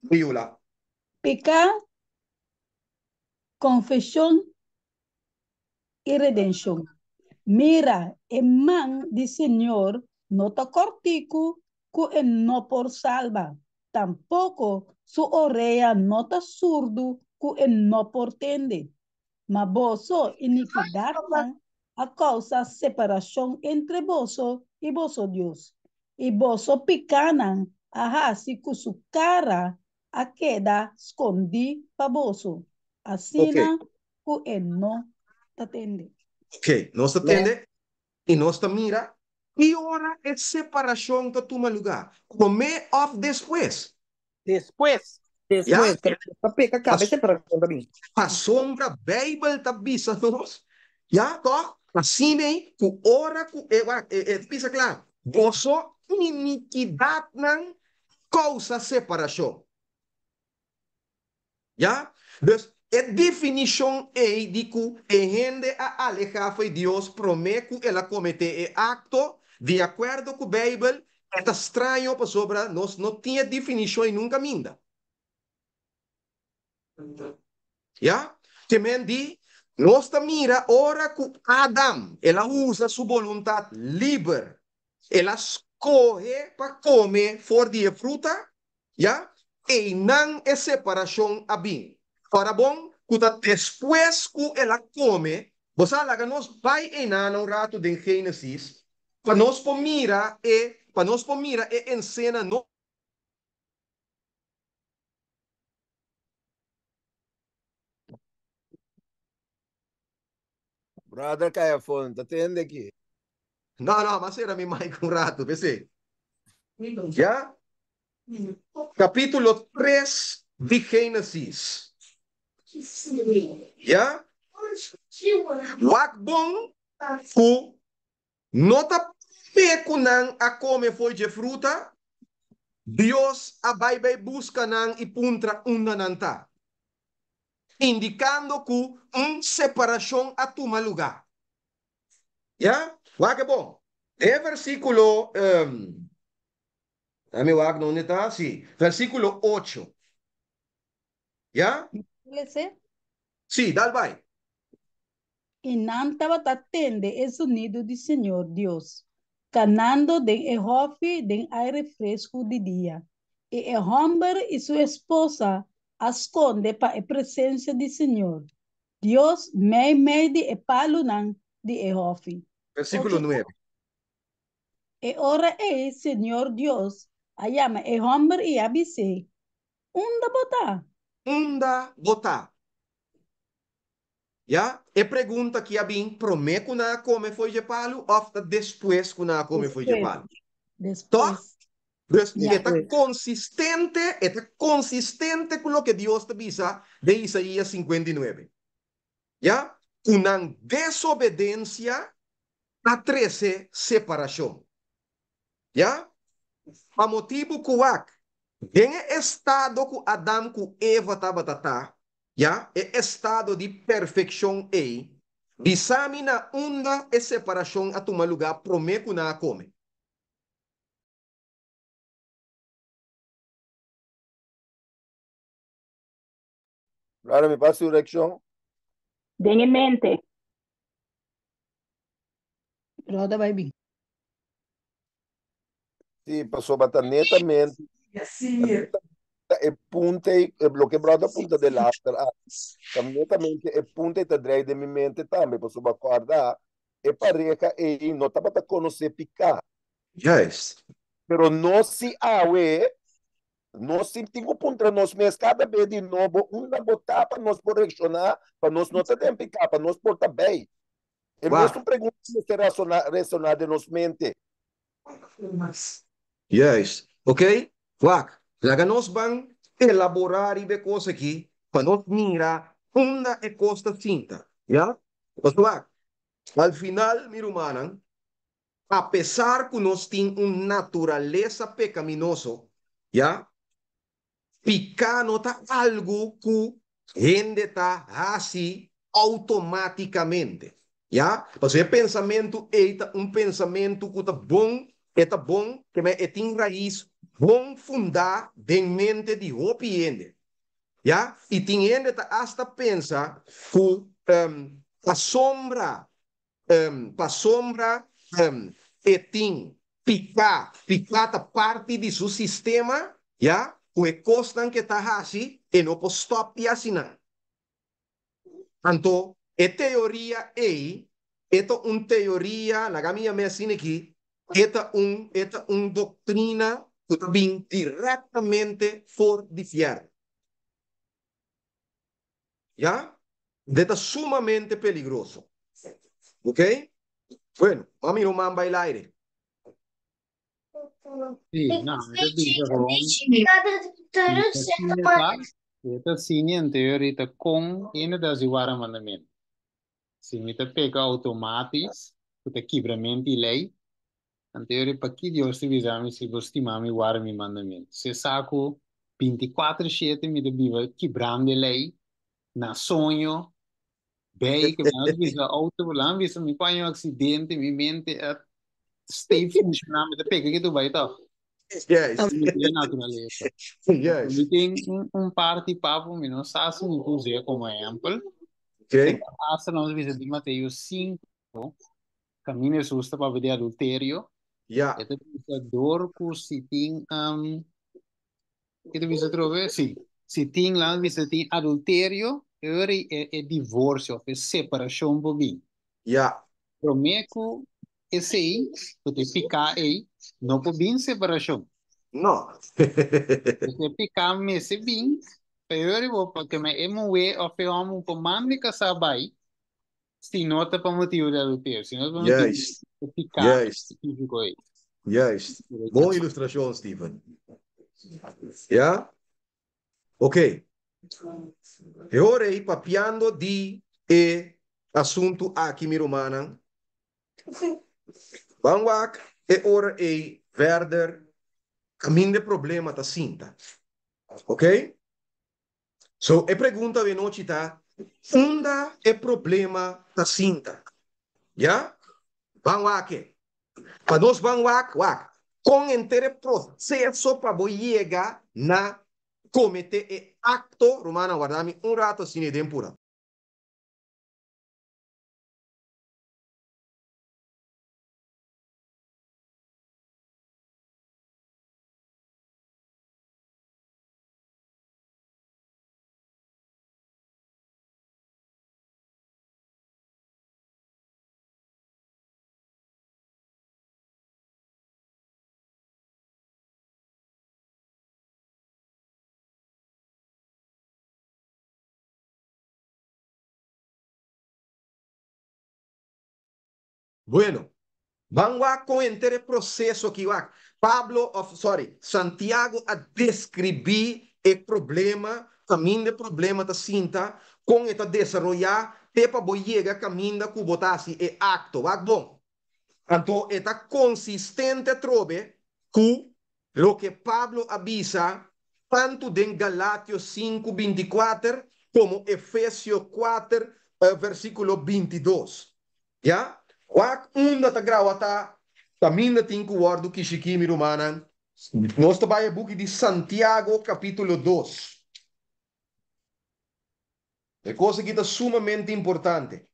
Viola. Piká, konfeshon i redenshon. Mira, e man di Señor no ta kòrtiku ku e no por salba, tampoko su orea no ta surdu ku e no por tende. Ma boso inikidatnan a kousa separashon entre boso i boso Dios, i boso pikánan a hasi ku su kara a keda skondí pa boso, asina ku e no ta tende. Ok, nos ta tende i nos ta mira ki ora e separashon ta tuma lugá, promé òf despues? Despues. Despues, pero pa peka kaba e separashon ta bin. Pasobra Beibel ta bisa nos, ya, tòg? Asina ei ku ora ku e, wak, e ta bisa kla, boso inikidatnan kousa separashon. Ya? Dus, e definishon ei di ku e hende a alehá fo'i Dios promé ku el a kometé e akto, di akuerdo ku Beibel, e ta straño pasobra nos no tin e definishon ei nunka minda. Ya? Te men di, nos ta mira ora ku Adam el a usa su boluntat liber, el a skohe pa kome for di e fruta, Ya, einan e separashon a bin. Ora bon ku ta despues ku el a kome, bo sa laga nos bai einan un ratu den Génesis pa nos por mira e pa nos por mira e ensena no. Brother Caiafon, ta tende aki. No, no, m'a sera mi mic un rato, p'esei. Ya? Capítulo 3 di Génesis. Ya? Wak bon ku no ta promé ku nan a kome fo'i dje fruta, Dios a bai bai buska nan i puntra unda nan ta. Indikando ku un separashon a tuma lugá. Ya? Wak e bon. Den versíkulo, dame wak donde ta, sí, versíkulo ocho. Ya? Lese? Sí, dal bai. I nan tabata tende e zonido di Señor Dios, kanando den e hòfi den aire fresku di dia. I e hòmber i su esposa a skonde pa e presensia di Señor Dios meimei di e palunan di e hòfi. Versíkulo Ocho. nuebe. E ora ei Señor Dios a yama e hòmber i a bis'é, Unda bo ta? Unda bo ta? Ya, e pregunta aki a bin promé ku nan a kome fo'i dje palu òf ta despues ku nan a kome fo'i dje Despues. palu? Tòg? Despues. Dus Ya. e ta konsistente, e ta konsistente ku loke Dios ta bisa den Isaías 59. Ya, ku nan desobedensia a trese separashon. Ya, pa motibu ku wak, den e estado ku Adam ku Eva tabata ta, ya, e estado di perfekshon ei, bisa mi na unda e separashon a tuma lugá promé ku nan a kome. Brother, mi pa su reaccion. Den e mente. Brother bai bin. Sí, pasobra ta netamente e punta ei, loke brother punta delaster a, ta netamente e punta ei ta drei den mi mente tambe, pasobra kòrda e pareha ei no tabata konosé piká. Juist. Pero nos si awe, nos si tin ku puntra nos mes kada bes di nobo unda bo ta pa nos por reakshoná, pa nos no ta den piká, pa nos por ta bei. E Wak. mesun pregunta mester rasoná, resoná den nos mente. Juist. Oké, wak. Laga nos ban elaborá riba e kos aki pa nos mira unda e kos ta sinta. Ya? Pasobra wak, al final, mi rumannan, apesar ku nos tin un naturalesa pekaminoso, ya, Piká no ta algu ku hende ta hasi outomátikamente, ya. Pasobra e pensamentu ei ta un pensamentu ku ta bon, e ta bon, ke men e tin rais bon fundá den mente di hopi hende, ya. I tin hende ta asta pensa ku pasobra Pasobra e tin piká, piká ta parti di su sistema, ya, ku e kosnan ku e ta hasi e no por stòp di hasi nan. Anto E teoria ei, e ta un teoria, laga mi yam'é asina aki, e ta un, e ta un doktrina ku ta bin direktamente for di fièrnu. Ya? De ta sumamente peligroso. Ok? Bueno, mami ruman bai laire. Sí, no, mi ta bisa gewoon, mi ta siña ta, mi ta siña anterior ta kon hende ta hasi wara mandamentu. Si mi ta peka automatis, ku ta kibra mente i lei, anterior paki Dios ta bisa mi si bo stima mi wara mi mandamentu. Si e sa ku binti kuater shete mi ta biba kibrando e lei, na soño, Bij que mi bisa auto lang bisa mi paño accidente mi mente a stay funcionando mi ta pega que tu bai toch. Juist. Mi tin naturaleza. Juist. Mi tin un parti papo mi no sa si mi por us'é como ehempel. Okay. Pero hasta nos bisa di Mateo 5, caminda Jesús ta papia di adulterio. Ja. E ta bisa door cu si tin Ki ta bisa atrobe? Sí. Si tin lan bisa tin adulterio, e ora ei e, e divorcio of e separacion por bin. Ja. Promé cu esei, cu ta e picá ei, no por bin separacion. No. Pues e picá mester bin, pa e ora ei bo, pasobra e muhé of e homber por manda e casá bai, si no ta pa motibu di adulterio, si no ta pa motibu Juist. di picá Juist. específico ei. Juist. Bon ilustracion, Steven. Ja? Ok. E ora ei, papiando di e asuntu aki, mi rumannan, ban wak e ora ei verder kaminda e problema ta sinta. Ok? So, e pregunta awe nochi ta, unda e problema ta sinta? Ya? Ban wak e. Pa nos ban wak, wak, kon henter e proseso pa bo yega na komete e akto, rumannan warda mi un rato asina e den pura. Bueno, ban wak kon henter e proseso aki wak. Pablo, of sorry, Santiago a deskribí e problema, kaminda e problema ta sinta, kon e ta desaroyá te pa bo yega kaminda ku bo ta hasi e akto. Wak bon. Anto e ta konsistente atrobe ku loke Pablo a bisa tantu den Galatio sinku 24 komo Efesio 4 versíkulo 22. Ya, wak unda ta grawa ta kaminda tin ku wòrdu kishikí, mi rumannan. Nos ta bai e buki di Santiago kapítulo 2. E kos aki ta sumamente importante.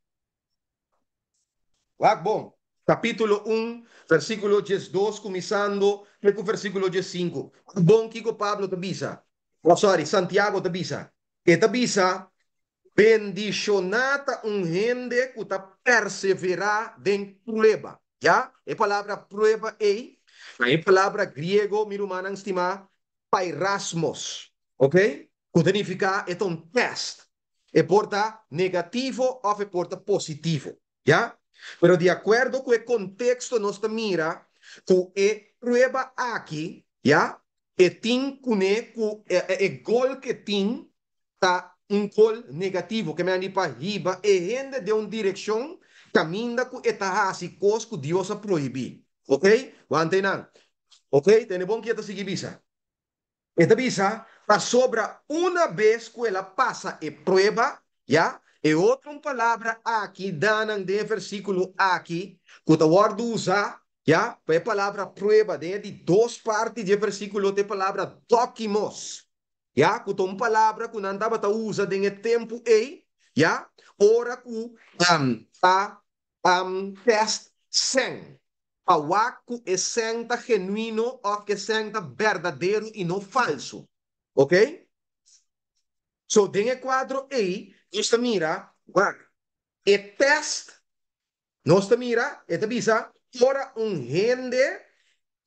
Wak bon, kapítulo 1, versíkulo 12 kuminsando te ku versíkulo 15. Wak bon kiko Pablo ta bisa. Oh, sorry, Santiago ta bisa. E ta bisa, Bendishoná ta un hende ku ta perseverá den prueba. Ya, e palabra prueba ei ta e palabra griego, mi rumannan stimá, pairasmos, ok? Ku ta nifiká e ta un tèst. E por ta negativo òf e por ta positivo, ya? Pero di akuerdo ku e konteksto nos ta mira ku e prueba aki, ya, e tin kuné ku e gol ku e tin ta un gol negativo, ke men a di pa hiba e hende den un direkshon kaminda ku e ta hasi kos ku Dios a prohibí. Ok? Wanta einan. Ok, tene bon ki e ta sigui bisa. E ta bisa, Pasobra una bes ku el a pasa e prueba, ya, e otro un palabra aki danan den e versíkulo aki ku ta wòrdu usá, ya, pa e palabra prueba den e di dos parti di e versíkulo ta e palabra dokimos. Ya, ku ta un palabra ku nan tabata usa den e tempu ei, ya, ora ku a tèst sèn, pa wak ku e sèn ta genuino òf ku e sèn ta berdadero i no falsu. Oke? So, den e kuadro ei, nos ta mira, wak. E tèst, nos ta mira, e ta bisa, ora un hende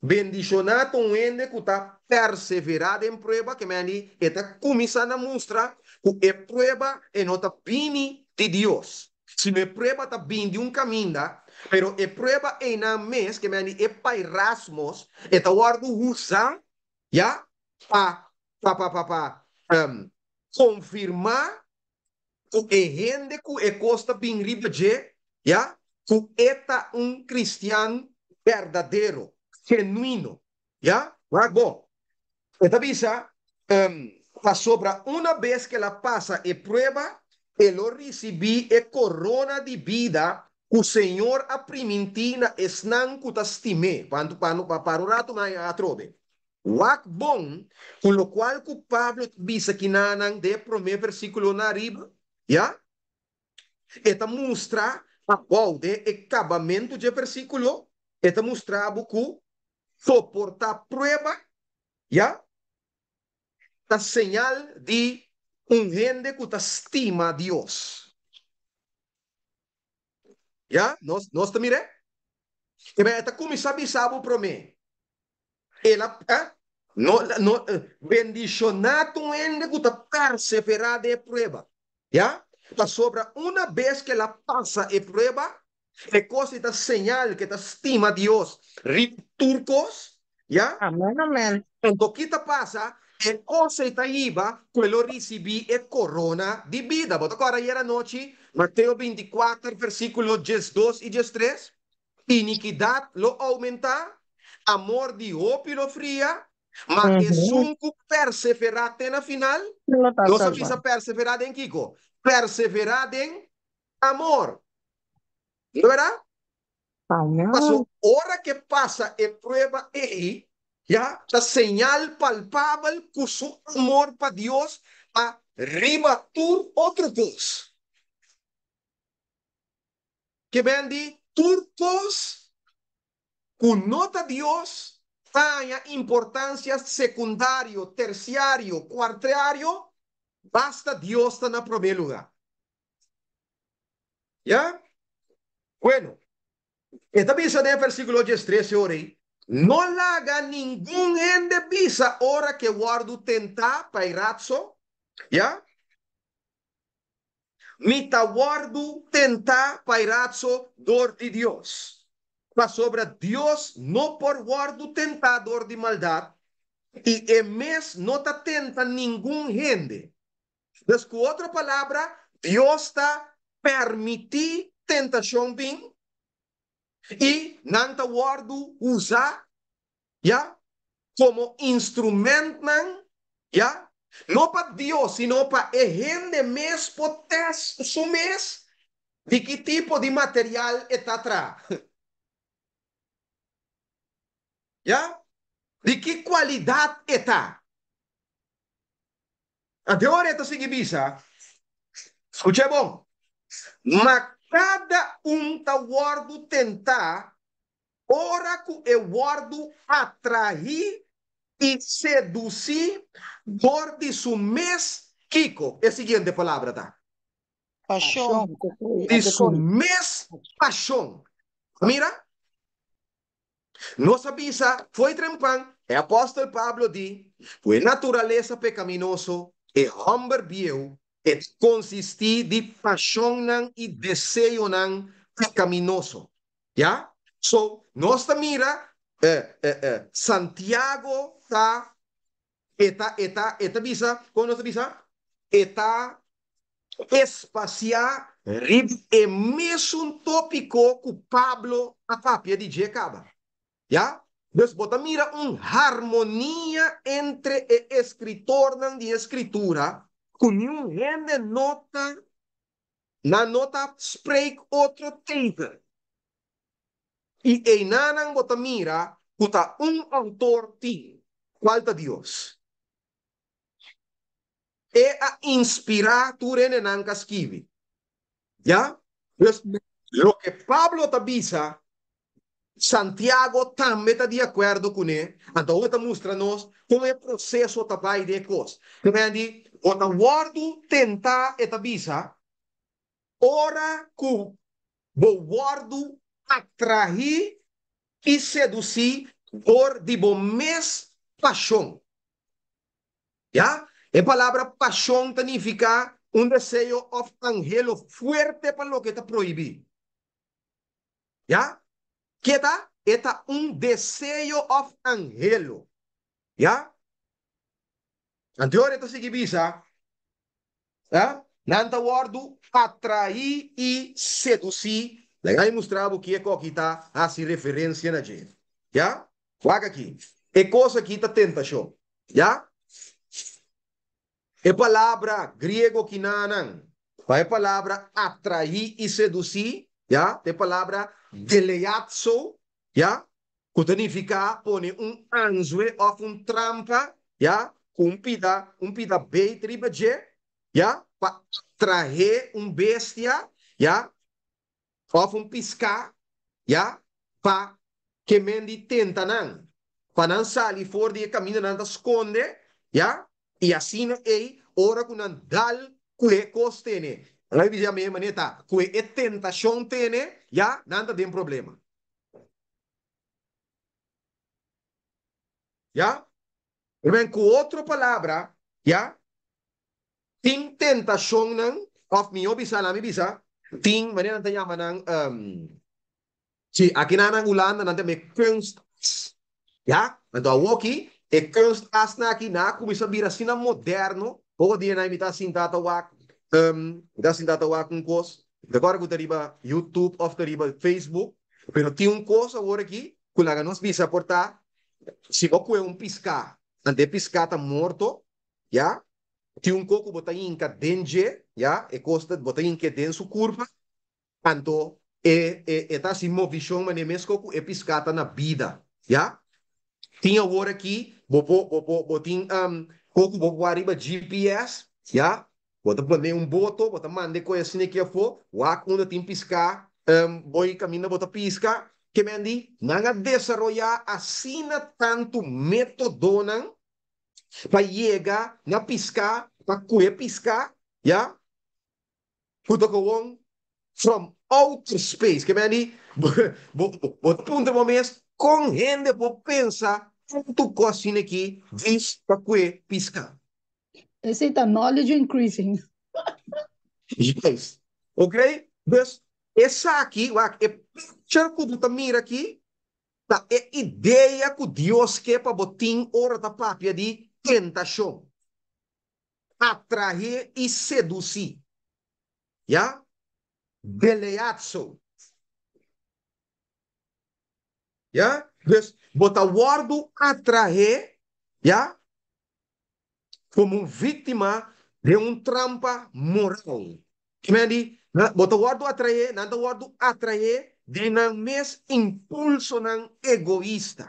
bendishoná ta un hende ku ta perseverá den prueba, ke men di e ta kuminsá na mustra ku e prueba e no ta bini di Dios, sino e prueba ta bini di un kaminda, pero e prueba einan mes, ke men di e pairasmos, e ta wòrdu usá, ya, pa pa pa pa pa konfirmá ku e hende ku e kos ta bin riba dje, ya, ku e ta un kristian berdadero, genuino, ya. Wak bon, e ta bisa, Pasobra una bes ku el a pasa e prueba, e lo risibí e korona di bida ku Señor a primintí na esnan ku ta stim'é. Pantu, panu, pa para un ratu mai atrobe. Wak bon ku lokual ku Pablo ta bisa kinanan den e promé versíkulonan ariba, ya, e ta mustra abou den e kabamentu dje versíkulo, e ta mustra bo ku soportá prueba, ya, ta señal di un hende ku ta stima Dios. Ya, nos, nos ta mir'é? E ta kuminsá bisa bo promé. El a, eh, no, no, bendishoná ta un hende ku ta perseverá den e prueba, ya? Pasobra una bes ku el a pasa e prueba, e kos ei ta señal ku e ta stima Dios riba tur kos, ya? Amen, amen. Anto ki ta pasa? E kos ei ta hiba ku e lo risibí e korona di bida. Bo ta kòrda ayer anochi, Mateo 24, versíkulo 12 i 13? Inikidat lo oumentá, amor di hopi lo fria, ma esun ku perseverá te na final, Lo ta nos a salvá. bisa perseverá den kiko? Perseverá den amor. No bèrdat? Amen. Paso ora ke pasa e prueba ei, ya ta señal palpabel ku su amor pa Dios ta riba tur otro kos. Ke ben di tur kos ku no ta Dios ta haña importansia sekundario, tersiario, kuartriario, basta Dios ta na promé lugá. Ya? Bueno, e ta bisa den e versíkulo 13 ora ei, No laga ningun hende bisa ora ke wòrdu tentá pa e ratso, ya? Mi ta wòrdu tentá pa e ratso dor di Dios, pasobra Dios no por wòrdu tentá dor di maldat, i e mes no ta tenta ningun hende. Dus ku otro palabra, Dios ta permití tentashon bin, i nan ta wòrdu usá, ya, komo instrumentnan, ya, no pa Dios, sino pa e hende mes por tèst su mes di ki tipo di material e ta traha, ya, di ki kualidat e ta. Anto ora e ta sigui bisa, Skucha bon, ma kada un ta wòrdu tentá ora ku e wòrdu atraí i sedusí dor di su mes, kiko e siguiente palabra ta? Pashon. Di su mes pashon. Mira, nos a bisa fo'i trempan, e apòstel Pablo di ku e naturalesa pekaminoso, e hòmber bieu, e ta konsistí di pashonnan i deseonan pekaminoso. Ya? So, nos ta mira, Santiago ta, e ta, e ta, e ta bisa, kon nos ta bisa? E ta espasiá riba e mesun tópiko ku Pablo a papia di dje kaba. Ya? Dus bo ta mira un harmonia entre e eskritornan di e Skritura ku niun hende no ta Nan no ta spreek otro tegen. I einanan bo ta mira ku ta un outor tin, kual ta Dios. E a inspirá tur hendenan ku a skibi. Ya? Dus, loke Pablo ta bisa Santiago tambe ta di akuerdo kuné, anto awor ta mustra nos kon e proseso ta bai den e kos. Te mei di, bo ta wòrdu tentá, e ta bisa. Ora ku bo wòrdu atraí i sedusí dor di bo mes pashon. Ya, e palabra pashon ta nifiká un deseo òf anhelo fuerte pa loke ta prohibí. Ya, ke ta? E ta un deseo òf anhelo. Ya? Anto e ta sigui bisa, ya, nan ta wòrdu atraí i sedusí. Laga mi mustra bo kiko aki ta hasi referensia na dje. Ya? Wak aki. E kos aki ta tentashon. Ya? E palabra griego kinanan pa e palabra atraí i sedusí, ya, ta e palabra deleatso, ya, ku ta nifiká pone un anzue òf un trampa, ya, ku un pida, un pida beit riba dje, ya, pa atraé un bestia, ya, òf un piská, ya, pa ke men di tenta nan, pa nan sali for di e kaminda nan ta skonde, ya, i asina ei, ora ku nan dal ku e kos tene, nan a bisa mi manera ta, ku e tentashon tene, ya, nan ta den problema. Ya? Amen. Ku otro palabra, ya, tin tentashonnan, òf mihó bisa, laat mi bisa, tin, manera nan ta yama nan, sí, aki nan na Hulanda nan ta yama e kunstas, ya. Anto awoki e kunstasnan aki nan a kuminsá bira asina moderno, poko dia nan mi ta sinta ta wak, mi ta sinta ta wak un kos, mi ta kòrda ku ta riba YouTube òf ta riba Facebook, pero tin un kos awor aki ku laga nos bisa por ta, si bo kue un piská, anto e piská ta morto, ya, tin un kos ku bo ta hinka den dje, ya, e kos ta bo ta hink'é den su kurpa, anto e e e ta hasi movishon manera meskos ku e piská ta na bida, ya. Tin awor aki bo por bo por bo tin kos ku bo por wak riba GPS, ya, bo ta pone un boto, bo ta manda e kos asina aki afó, wak unda tin piská, bo e kaminda bo ta piska, ke men di nan a desaroyá asina tantu métodonan pa yega na piská, pa kue piská, ya, ku ta kowon from outer space. Ke men di, bo, bo, bo ta puntra bo mes, kon hende por pensa tantu kos asina aki djis pa kue piská? Esei ta knowledge increasing. Juist. Ok? Dus, esaki, wak, e picture ku bo ta mira aki, Ta e idea ku Dios ke pa bo tin ora ta papia di tentashon, atraé i sedusí. Ya? Deleatso. Ya? Dus, bo ta wòrdu atraé, ya, komo un víktima den un trampa moral. Kimen di, bo ta wòrdu atraé, nan ta wòrdu atraé den nan mes impulsonan egoista.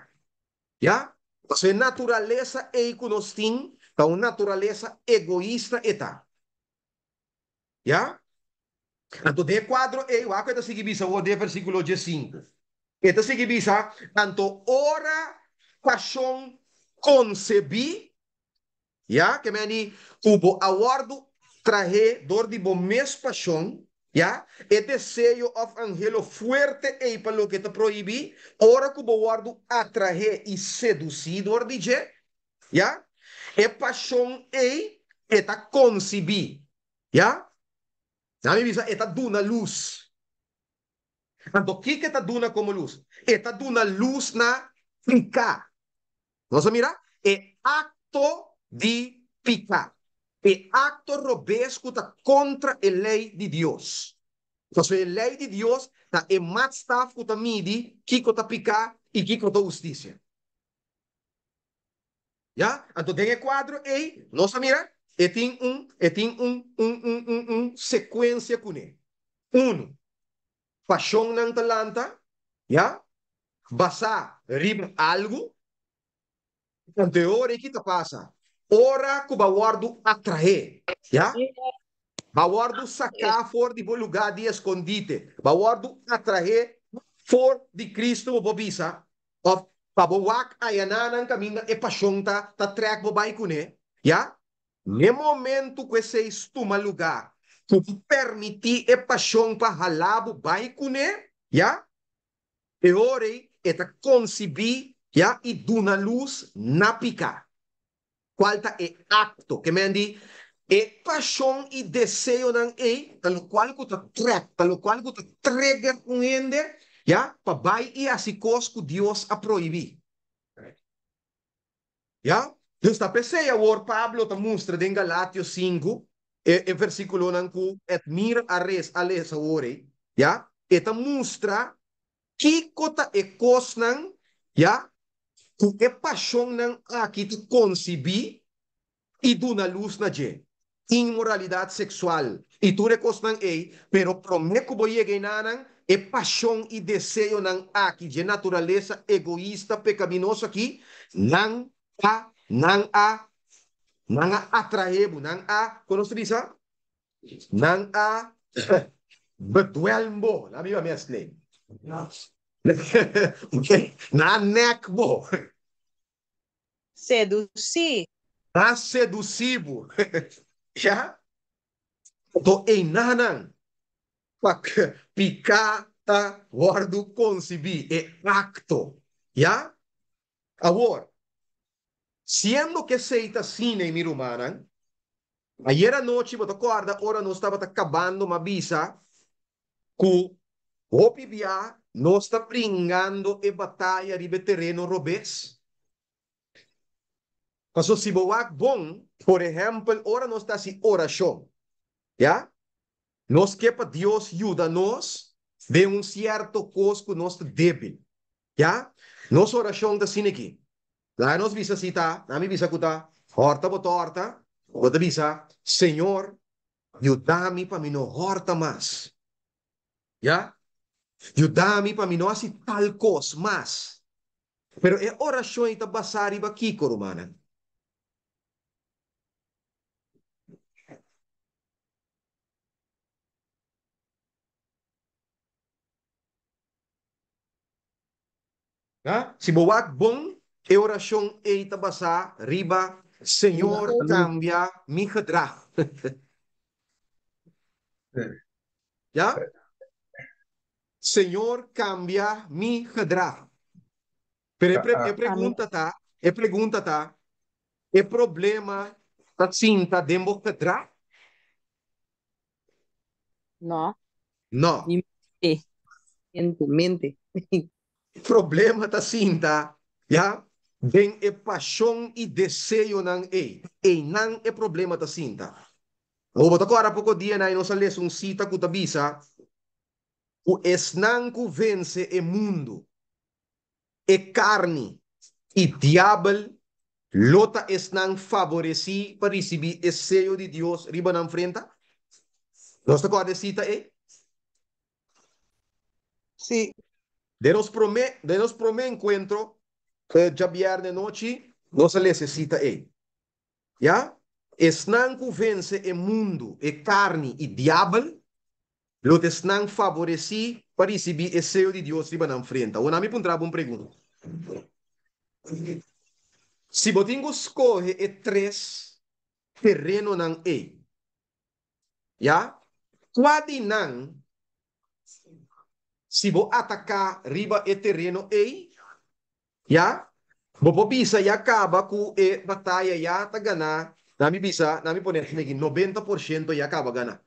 Ya? Pasobra e naturalesa ei ku nos tin ta un naturalesa egoista e ta. Ya? Anto den e kuadro ei, wak ku e ta sigui bisa awor den e versíkulo diesinku. E ta sigui bisa, Anto ora pashon konsebí, ya, ke men di ku bo a wòrdu atraé dor di bo mes pashon, ya, e deseo òf anhelo fuerte ei pa loke ta prohibí, ora ku bo wòrdu atraé i sedusí dor di dje, ya, e pashon ei e ta konsibí, ya. Nan mi bisa e ta duna lus. Anto kiko e ta duna komo lus? E ta duna lus na piká. Nos a mira? E akto di piká. E akto robes ku ta kontra e lei di Dios. Pasobra e lei di Dios ta e matstaf ku ta midi kiko ta piká i kiko ta hustisia. Ya? Anto den e kuadro ei, nos a mira, e tin un, e tin un, un, un, un, un sekuensia kuné. Unu, pashonnan ta lanta, ya, basá riba algu. Anto e ora ei ki ta pasa? Ora ku bo a wòrdu atraé, ya, bo a wòrdu saká for di bo lugá di eskondite, bo a wòrdu atraé for di Kristu, bo por bisa, Of pa bo wak ayananan kaminda e pashon ta ta trèk bo bai kuné, ya? N'e momentu ku esei tuma lugá, Ku bo permití e pashon pa halá bo bai kuné, ya, e ora ei e ta konsibí, ya, i duna lus na piká. Kual ta e akto? Ke men di, e pashon i deseonan ei ta lokual ku ta trèk, ta lokual ku ta trigger un hende, ya, pa bai i hasi kos ku Dios a prohibí. Ya? Dus ta p'esei awor Pablo ta mustra den Galatios sinku, e e versíkulonan ku Edmira a res a lesa awor ei, ya, e ta mustra kiko ta e kosnan, ya, ku e pashonnan aki ta konsibí i duna lus na dje, inmoralidat seksual i tur e kosnan ei, pero promé ku bo yega enanan, e pashon i deseonan aki dje naturalesa egoista pekaminoso aki, nan ta, nan a, nan a atraé bo, nan a, kon nos ta bisa? Nan a bedwelm bo, laat mi mi explain. Nan a nek bo. Sedusí. A sedusí bo. Ya. To einanan pa piká ta wòrdu konsibí, e akto. Ya. Awor, siendo ku esei ta asina, mi rumannan, ayer anochi bo ta kòrda ora nos tabata kabando m'a bisa ku hopi bia nos ta bringando e bataya riba e tereno robes. Pasobra si bo wak bon, por ehèmpel, ora nos ta hasi orashon, ya, nos ke pa Dios yuda nos den un sierto kos ku nos ta débil, ya. Nos orashon ta asina aki. Laga nos bisa si ta, laga mi bisa ku ta hòrta bo ta hòrta, bo ta bisa, Señor, yuda mi pa mi no hòrta mas. Ya, yuda mi pa mi no hasi tal kos mas. Pero e orashon ei ta basá riba kiko, rumannan? Ha? Si bo wak bon, e orashon ei ta basá riba, Señor, kambia mi gedrag. Ya? Señor cambia mi gedrag. Pero e, pre, e pregunta ta, e pregunta ta, e problema ta sinta den bo gedrag? No. No. Mente. Mente, mente. Problema ta sinta, ya, den e pasion i deseonan ei. Einan e problema ta sinta. Bo bo ta kòrda poko dianan nos a lesa un sita ku ta bisa ku esnan ku vense e mundu, e karni i diabel lo ta esnan faboresí pa risibí e seyo di Dios riba nan frenta? Nos ta kòrda e sita ei? Sí. Den nos promé, den nos promé enkuentro djabièrnè nochi nos a lesa e sita ei. Ya, esnan ku vense e mundu, e karni i diabel, lo ta esnan faboresí pa risibí e seyo di Dios riba nan frenta. Awor, mi puntra bo un pregunta. Si bo tin ku skohe e tres terenonan ei, ya, kua di nan, si bo ataká riba e tereno ei, Ya, bo por bisa ya caba cu e bataya ya ta gana, na mi bisa, na mi pone aki, 90% ya caba gana.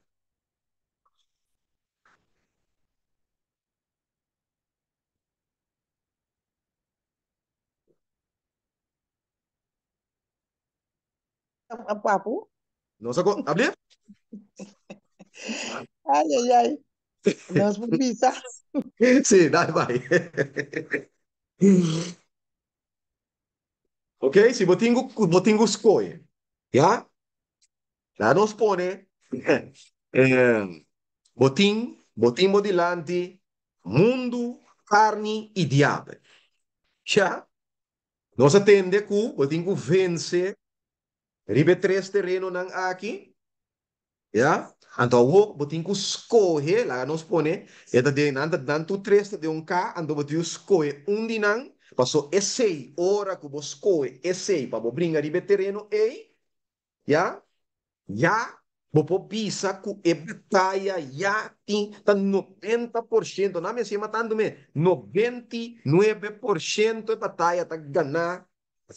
Papu? Nos a ko, abli? Ai, ai, ai. Nos por bisa. Sí, dale bai. Ok, si bo tin ku, bo tin ku skohe, ya? La nos pone, eh, bo tin, bo tin bo dilanti mundu, karni i diabel. Ya? Nos a tende ku bo tin ku vense riba e tres terenonan aki, ya. Anto awor bo tin ku skohe, laga nos pone, e ta den, nan ta, nan tur tres ta den un ka, anto bo tin ku skohe un di nan, paso esei, ora ku bo skohe esei pa bo bringa riba e tereno ei, ya, ya. Bo por bisa ku e bataya ya tin ta 90%, nan mester yama tantu mes, 99% e bataya ta ganá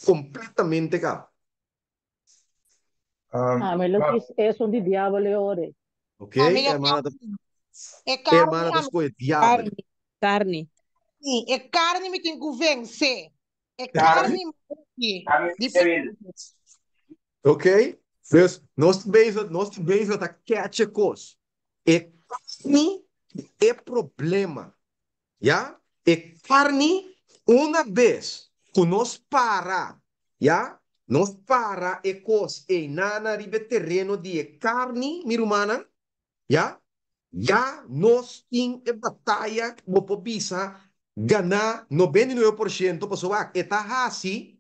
kompletamente kaba. Ami lo kis esun di diabel e ora ei. Ok, e hermana ta, e hermana ta skohe diabel. Karni, karni. E karni mi tin ku vense. E karni mi di Ok, dus nos ta bezig, nos ta bezig ta catch e kos. E karni e problema. Ya, e karni una bes ku nos para, ya, nos para e kos einana riba e tereno di e karni, mi rumannan, ya, ya nos tin e bataya, bo por bisa, ganá 99%, pasobra wak, e ta hasi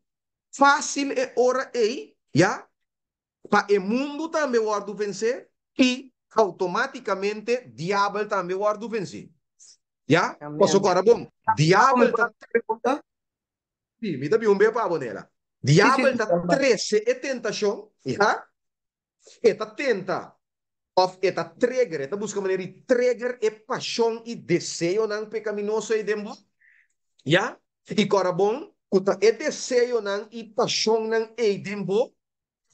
fásil e ora ei, ya, pa e mundu tambe wòrdu vensé i outomátikamente diabel tambe wòrdu vensé. Ya? Pasobra ora bon, diabel ta. Sí, mi ta bin un be pa bo, Nela. Diabel ta trese e tentashon, ya? E ta tenta òf e ta trigger, e ta buska manera di trigger e pashon i deseonan pekaminoso ei den bo, ya? I kòrda bon ku ta e deseonan i pashonnan ei den bo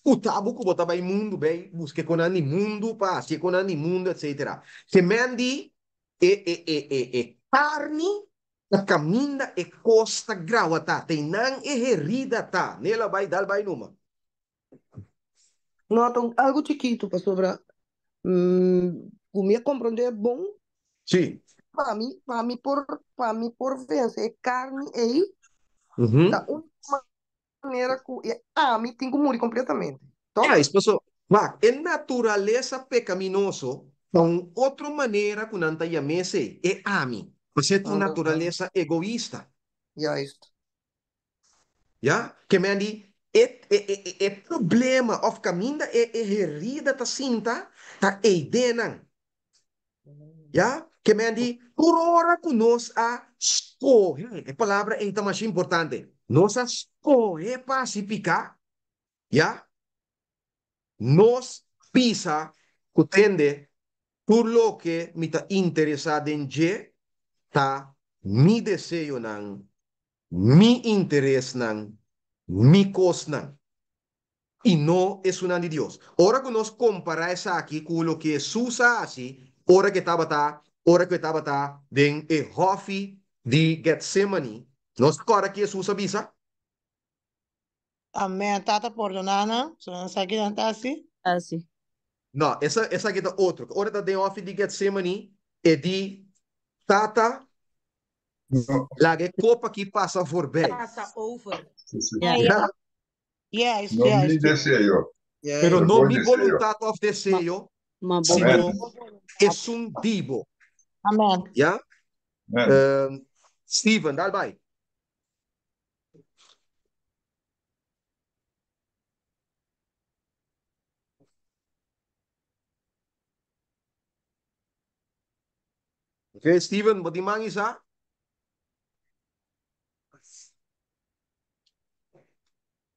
ku ta bo ku bo ta bai mundu bai buska e konan di mundu pa hasi e konan di mundu etsetera. Ke men di e e e e e karni ta kaminda e kos ta grawatá, ta einan e herida ta. Nela bai dal bai numa. No, ta un algo chikitu pasobra ku mi a komprondé bon. Sí. Pa mi, pa mi por, pa mi por vense e karni ei, ta úniko manera ku e ami tin ku muri kompletamente. Tòg? Juist, paso, wak, e naturalesa pekaminoso ta un otro manera ku nan ta yam'é esei, e ami. Pasobra e ta un naturalesa egoista. Juist. Ya, ke men di e e e e problema of kaminda e e herida ta sinta ta eidenan. Ya, ke men di tur ora ku nos a skohe, e palabra ei ta masha importante, nos a skohe pa hasi piká, ya, nos bisa ku tende tur loke mi ta interesá den dje ta mi deseonan mi interesnan, mi kosnan, i no esunnan di Dios. Ora ku nos kompará esaki ku loke Hesus a hasi ora ku e tabata ora ku e tabata den e hòfi di Getsemani, nos ta kòrda ki Hesus a bisa? Amèn. Tata, pordoná nan, pasobra nan sa ki nan ta hasi. Hasi. No, esa esaki ta otro. Ora e ta den hòfi di Getsemani, e di, Tata, Laga e kopa aki pasa voorbij. Pasa over. Ja. Ja. Juist, No mi juist. deseo, Pero pero no bo mi deseo. boluntat òf deseo, Ma bo sino Amen. esun di bo. Amen. Ja? Amen. Steven, dal bai. Ok, Steven, bo tin man isa?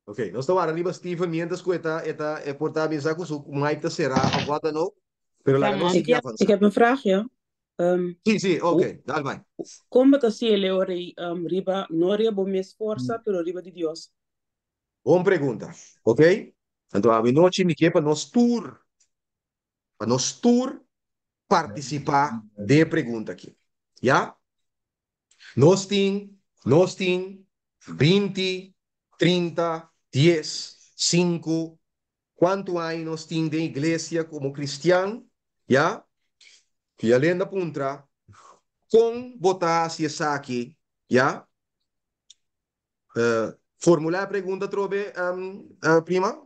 Ok, nos ta wara riba Steven mientras ku e ta, e ta, e por ta bisa ku su mic ta será of wat dan ook, pero laga nos Ik sigui heb, avansa. ik heb een vraagje. Sí, sí, Hoe, ok, dal bai. kon bo ta hasi e ora ei, riba, no riba bo mes forsa, pero riba di Dios? Bon pregunta, ok. Anto awe nochi mi ke pa nos tur Pa nos tur partisipá den e pregunta aki. Ya? Nos tin, nos tin 20, 30, 10, 5, kuantu aña nos tin den iglesia komo kristian? Ya? Fialenda puntra, kon bo ta hasi esaki? Ya? Formulá e pregunta atrobe, prima.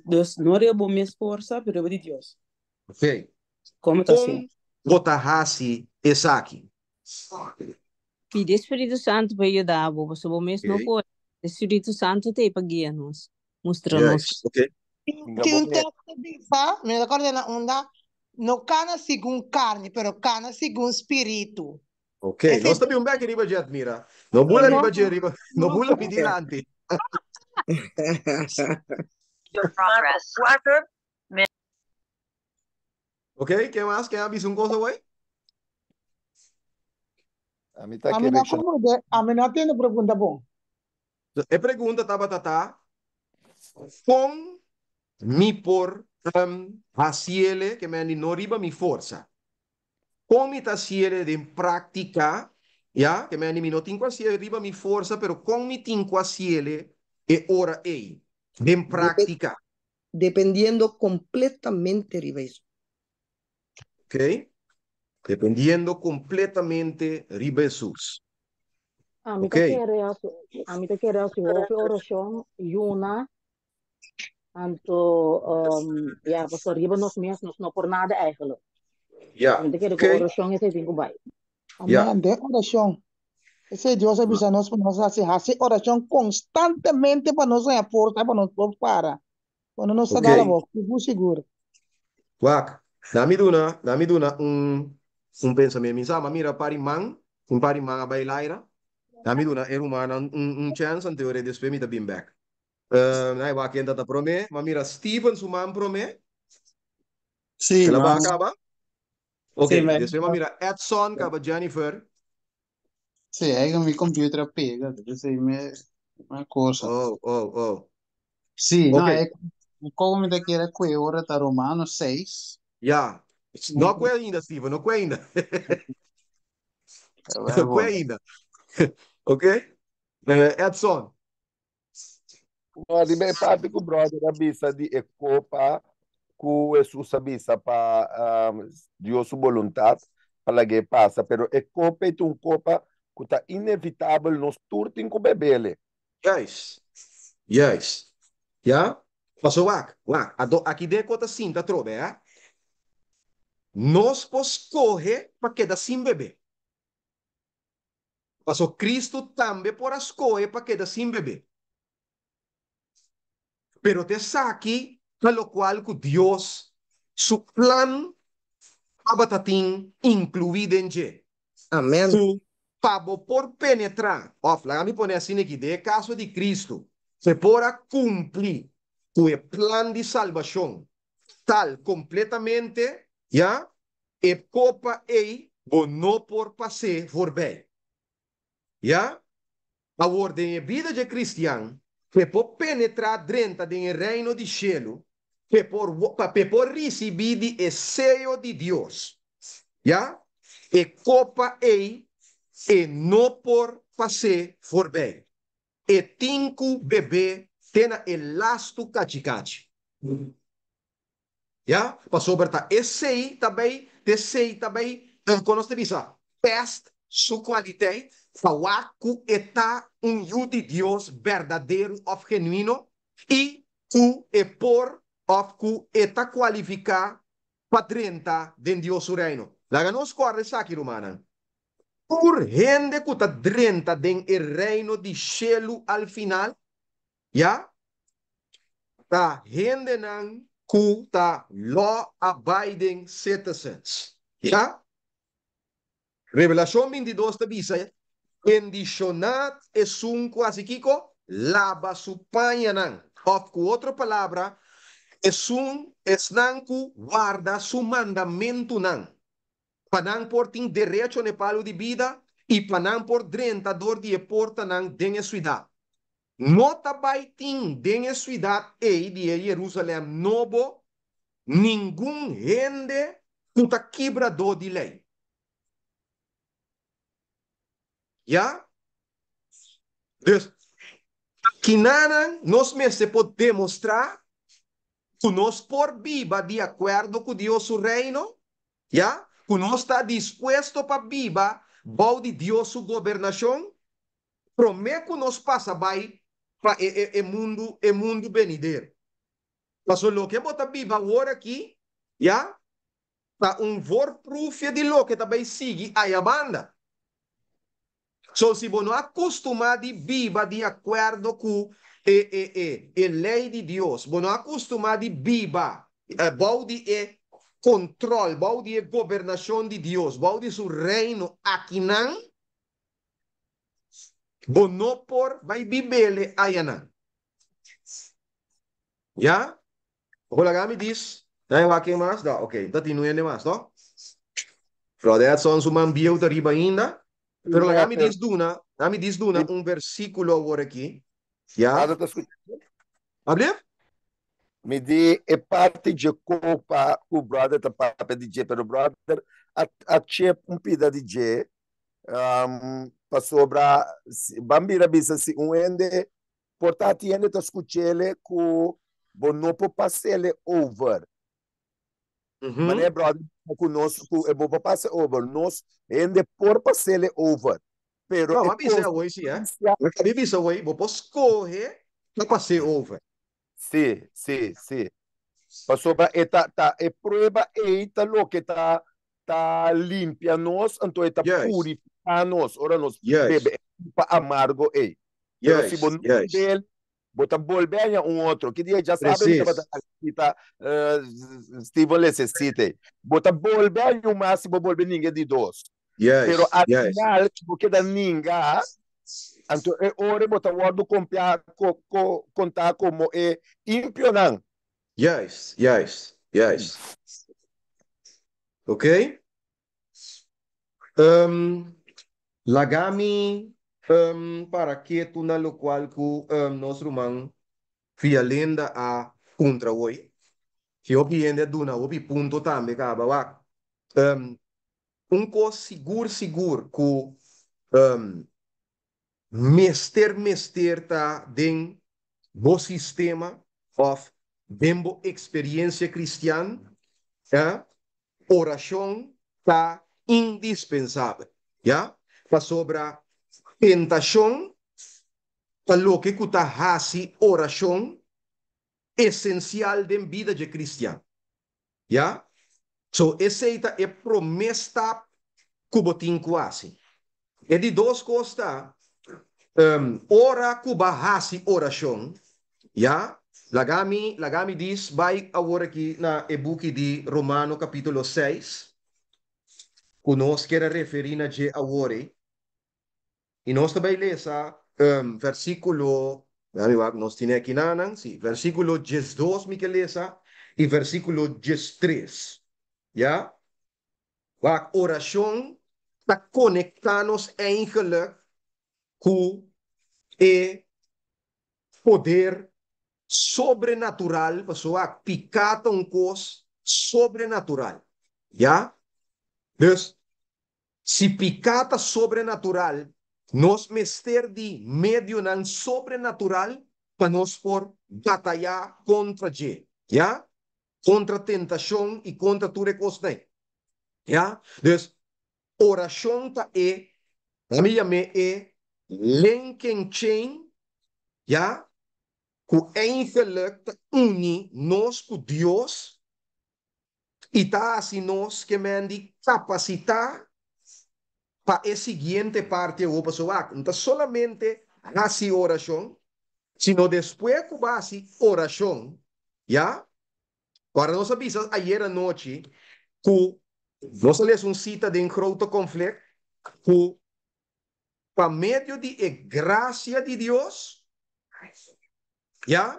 Dus no riba bo mes forsa, pero riba di Dios. Ok. Kon bo ta hasi? Kon bo ta hasi esaki? Pidi e Spiritu Santu pa yuda bo, pasobra bo mes no por. E Spiritu Santu ta ei pa guia nos, mustra nos. Juist, ok. Tin un teksto bisa, mi no ta kòrda na unda, no kana segun karni, pero kana segun spiritu. Ok, Ese nos ta bin un bek riba dje, Admira. No bula riba dje, riba, no bula pi dilanti. Marko 4. Ok, ken mas? Ken a bisa un cosa hoy? A mi ta A mi kere no comprende, a mi no tende pregunta bon. E pregunta tabata ta, kon mi por um, hasiele ke men di no riba mi forsa? Kon mi ta hasiele den práktika? Ya, ke men di mi no tin ku hasiele riba mi forsa, pero kon mi tin ku hasiele e ora ei den práktika? Dependiendo completamente riba Hesus. Ok. Dependiendo completamente riba Hesus. Ami ta Ok. kere hasi, ami ta kere hasi hopi orashon, yuna, anto um, ya, pasobra riba nos mes nos no por nada eigenlijk. Ja, Mi ta kere ku ok. orashon esei tin ku bai. Ja. Amen. Den orashon. Esei Dios a bisa nos pa nos hasi, hasi orashon konstantemente pa nos haña forsa pa nos por para. Cuando nos ta Ok. dal abou, sigur sigur. Wak, na mi duna, na mi duna un, un pensamiento. Mi sa, ma mira pari man, un pari man a bai laira. Na mi duna e rumannan un, un chance, anto ora despues mi ta bin bek. Uh, na e wak ken ta prome, ma mira Steven su man prome. Sí, El a man. baha kaba. Ok, Sí, man. despues ma mira Edson kaba Jennifer. Sí, eigenlijk mi computer a pega, dus ei me una cosa. Oh, oh, oh. Sí, no, Ok. e como mi ta kere kue ora ta Romano 6. Ja. No kue ainda, Steven, no kue ainda. No kue ainda. Ok? Eh, Edson. No, riba e parti ku brother a bisa di e kopa ku Hesus a bisa pa um, Dios su boluntat pa lag'é pasa, pero e kopa ei ta un kopa ku ta inevitabel, nos tur tin ku bebele. Juist, juist. Ja? Paso wak, wak, ado aki den ko ta sinta atrobe, hè? Nos por skohe pa keda sin bebe. Paso Cristo tambe por a skohe pa keda sin bebe. Pero ta esaki ta lokual ku Dios su plan tabata tin inkluí den dje. Amen. Ku pa bo por penetrá, òf laga mi pone asina aki, den e kaso di Cristo, se por a kumpli ku e plan di salbashon tal kompletamente, ya, e kopa ei bo no por pas'é voorbij. Ya? Awor den e bida dje kristian, p'e por penetrá drenta den e reino di shelu, p'e por pa p'e por risibí di e seyo di Dios, ya, e kopa ei e no por pas'é voorbij. E tin ku bebé te na e lastu kachikachi. Ya, pasobra ta esei ta bay, ta esei ta bay, kon nos ta bisa, test su kwaliteit pa wak ku e ta un yu di Dios berdadero òf genuino i ku e por òf ku e ta kwalifiká pa drenta den Dios su Reino. Laga nos kòrda esaki, rumannan, tur hende ku ta drenta den e Reino di shelu al final, Ya, ta hendenan ku ta law abiding citizens. Ya. Revelashon 22 ta bisa, Bendishoná esun ku hasi kiko? Laba su pañanan. Òf ku otro palabra, esun, esnan ku warda su mandamentunan, pa nan por tin derecho na e palu di bida i pa nan por drenta dor di e portanan den e suidat. No ta bai tin den e suidat ei di e Jerusalèm nobo ningun hende ku ta kibradó di lei. Ya? Dus, kinanan nos mester por demostrá ku nos por biba di akuerdo ku Dios su Reino? Ya? Ku nos ta dispuesto pa biba bou di Dios su gobernashon? Promé ku nos pasa bai pa e e e mundu e mundu benidero. Pasobra loke bo ta biba awor aki, ya, ta un voorproefje di loke ta bai sigui aya banda. So si bo no a kustumá di biba di akuerdo ku e e e e lei di Dios, bo no a kustumá di biba bou di e kontròl, bou di e gobernashon di Dios, bou di su Reino akinan, Bo no por bai bibele ayanan. Ya? Bo laga mi dis. Dai wak ken mas? No, oké. Ta tin nuende mas, no? Brother Edson su man bieu ta riba ainda. Pero laga mi dis duna, laga mi dis duna un versículo awor aki. Ya. Ado ta escucha? Ablief? Mi di e parti dje kopa ku brother ta papia di dje, pero brother a a chep un pida di dje, um, pasobra ban bira bisa si un hende por ta hende ta skuchele ku bo no por pasele over. Manera brother ku nos ku e bo por pase over, nos hende por pasele over, pero No, e m'a bisa awor si, eh. konsekwensia. Mi bisa awor, bo por skohe pa pas'é over. Sí, sí, sí. Pasobra e ta, ta, e prueba ei ta loke ta, ta limpia nos, anto e ta Juist. purifiká nos ora nos Juist. bebe e kupa amargo ei. Pero si bo Juist, no juist. bebe, bo ta bolbe haña un otro. Ki dia dja sabe mi Precies. tabata kita Steven Lecesite. Bo ta bolbe haña un mas si bo bolbe ninga di dos. Pero Juist, al juist. final, si bo keda ninga, anto e ora bo ta wòrdu kompiá, ko, ko, kontá komo e impionan. Juist, juist, juist. Oké? Um, laga mi um, para ketu na lokual ku um, nos ruman Fialenda a puntra hoy. Si hopi hende a duna hopi punto tambe kaba wak. Um, un kos sigur sigur ku um, mester mester ta den bo sistema òf den bo eksperiencia kristian, ya, orashon ta indispensabel, ya, pasobra tentashon ta loke ku ta hasi orashon esensial den bida dje kristian. Ya? So esei ta e promé stap ku bo tin ku hasi. E di dos kos ta, ora ku bo a hasi orashon, ya, laga mi, laga mi dis bai awor aki na e buki di Romano kapítulo seis, ku nos kier a referí na dje awor ei. I nos ta bai lesa versíkulo, mi wak nos tine aki nanan, sí, versíkulo 12 mi ke lesa i versíkulo 13. Ya? Wak, orashon ta konektá nos eigenlijk ku e poder sobrenatural, pasobra wak, piká ta un kos sobrenatural. Ya? Dus, Si piká ta sobrenatural, nos mester di medionan sobrenatural pa nos por batayá kontra dje, ya? Kontra tentashon i kontra tur e kosnan, ya? Dus, orashon ta e, ami yam'é e linking chain, ya? Ku eigenlijk ta uni nos ku Dios I ta hasi nos ke men di kapasitá pa e siguiente parti awor, pasobra wak, no ta solamente hasi orashon, sino despues ku bo hasi orashon, ya? Ora nos a bisa ayer anochi ku nos a lesa un sita den Grote Conflict ku pa medio di e grasia di Dios, ya,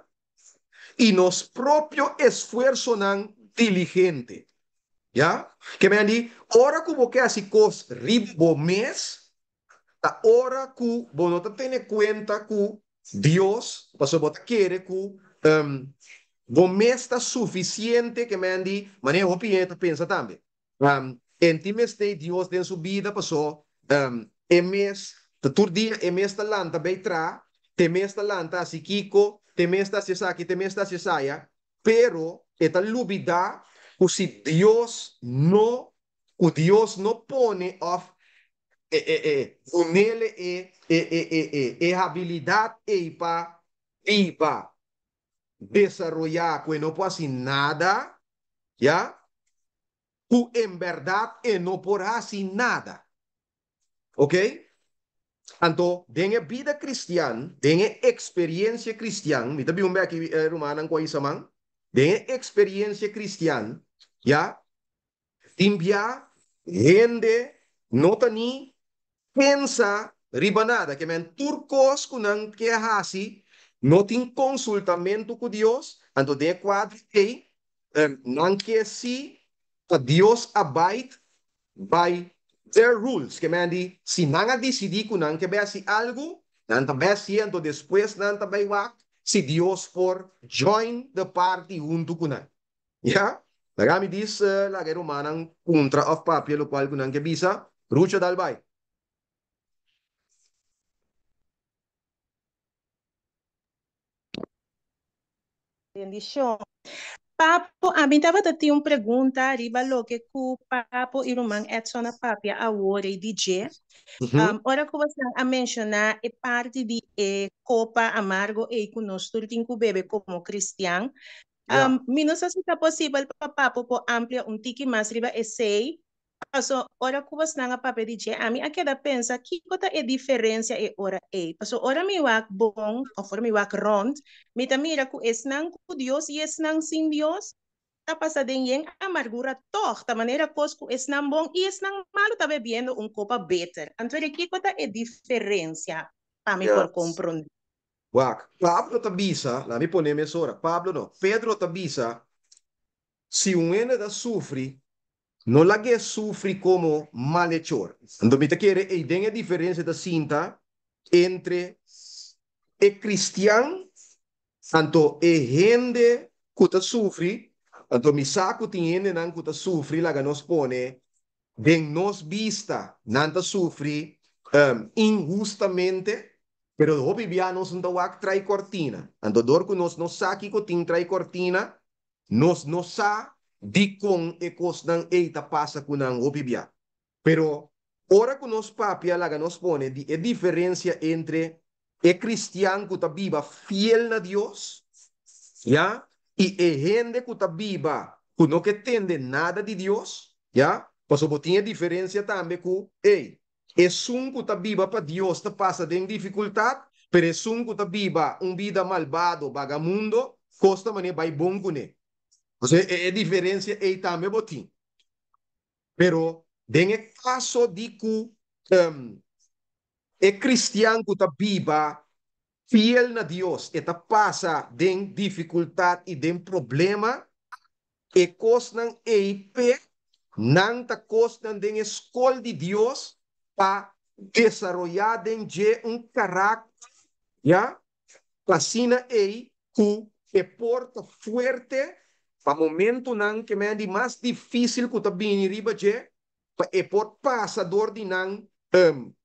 i nos propio esfuersonan diligente, ya. Ke men di, ora ku bo ke hasi kos riba bo mes, ta ora ku bo no ta tene kuenta ku Dios, pasobra bo ta kere ku bo mes ta sufisiente, ke men di, manera hopi hende ta pensa tambe. En tin mester Dios den su bida paso e mes ta tur dia e mes ta lanta bay tra, te mes ta lanta haci kico, te mes ta haci esaki, te mes ta haci esaya, pero e ta lubida cu si Dios no cu Dios no pone of e e e dunele e e e e e e habilidad ey pa biba desaroyá ku e no por hasi nada, ya, ku en bèrdat e no por hasi nada. Oke? Anto, den e bida kristian, den e eksperiensia kristian, mi ta bin un bèki, rumannan ku a hisa man, den e eksperiensia kristian, ya, Tin bia hende no ta ni pensa riba nada, ke men tur kos ku nan ke hasi no tin konsultamentu ku Dios, anto den e kuadro ei Nan ke si pa Dios abide by their rules. Ke men di, si nan a disidí ku nan ke bai hasi algu, nan ta bai hasié, anto despues nan ta bai wak si Dios por join the party huntu ku nan. Ya? Laga mi dis laga e rumannan puntra òf papia lokual ku nan ke bisa. Rucho dal bai. Bendishon. Papo, ami tabata tin un pregunta riba loke ku Papo i ruman Edson a papia awor ei di dje. Ora ku bosan a menshoná e parti di e kopa amargo ei ku nos tur tin ku bebe komo kristian, mi no sa si ta posibel pa Papo por amplia un tiki mas riba esei. Paso, ora ku bosnan a papia di dje, ami a keda pensa kiko ta e diferensia e ora ei. Paso, ora mi wak bon, òf ora mi wak rònt, mi ta mira ku esnan ku Dios i esnan sin Dios ta pasa den yen amargura tòg, ta manera kos ku esnan bon i esnan malu ta bebiendo un kopa beter. Anto di kiko ta e diferensia pa mi por komprondé? Wak, Pablo ta bisa, laat mi pone mesora, Pablo no, Pedro ta bisa, si un hende ta sufri, No lag'é sufri komo malechor. Anto mi ta kere ei den e diferensia ta sinta entre e kristian anto e hende ku ta sufri. Anto mi sa ku tin hendenan ku ta sufri, laga nos pone den nos bista nan ta sufri inhustamente, pero hopi bia nos no ta wak trai kortina. Anto dor ku nos no sa kiko tin trai kortina, Nos no sa dikon e kosnan ei ta pasa ku nan hopi bia. Pero ora ku nos papia laga nos pone di e diferensia entre e kristian ku ta biba fiel na Dios, ya, i e hende ku ta biba ku no ke tende nada di Dios, ya, pasobra bo tin e diferensia tambe ku, ei, esun ku ta biba pa Dios ta pasa den difikultat, pero esun ku ta biba un bida malbado, bagamundo, kos ta manera bai bon kuné. Osea, e diferensia ei tambe bo tin. Pero den e kaso di ku e kristian ku ta biba fiel na Dios, e ta pasa den difikultat i den problema, e kosnan ei p'e nan ta kosnan den e skol di Dios pa desaroyá den dje un karakter, ya, pa asina ei ku e por ta fuerte pa momentunan ke men di mas difísil ku ta bini riba dje, pa e por pasa dor di nan,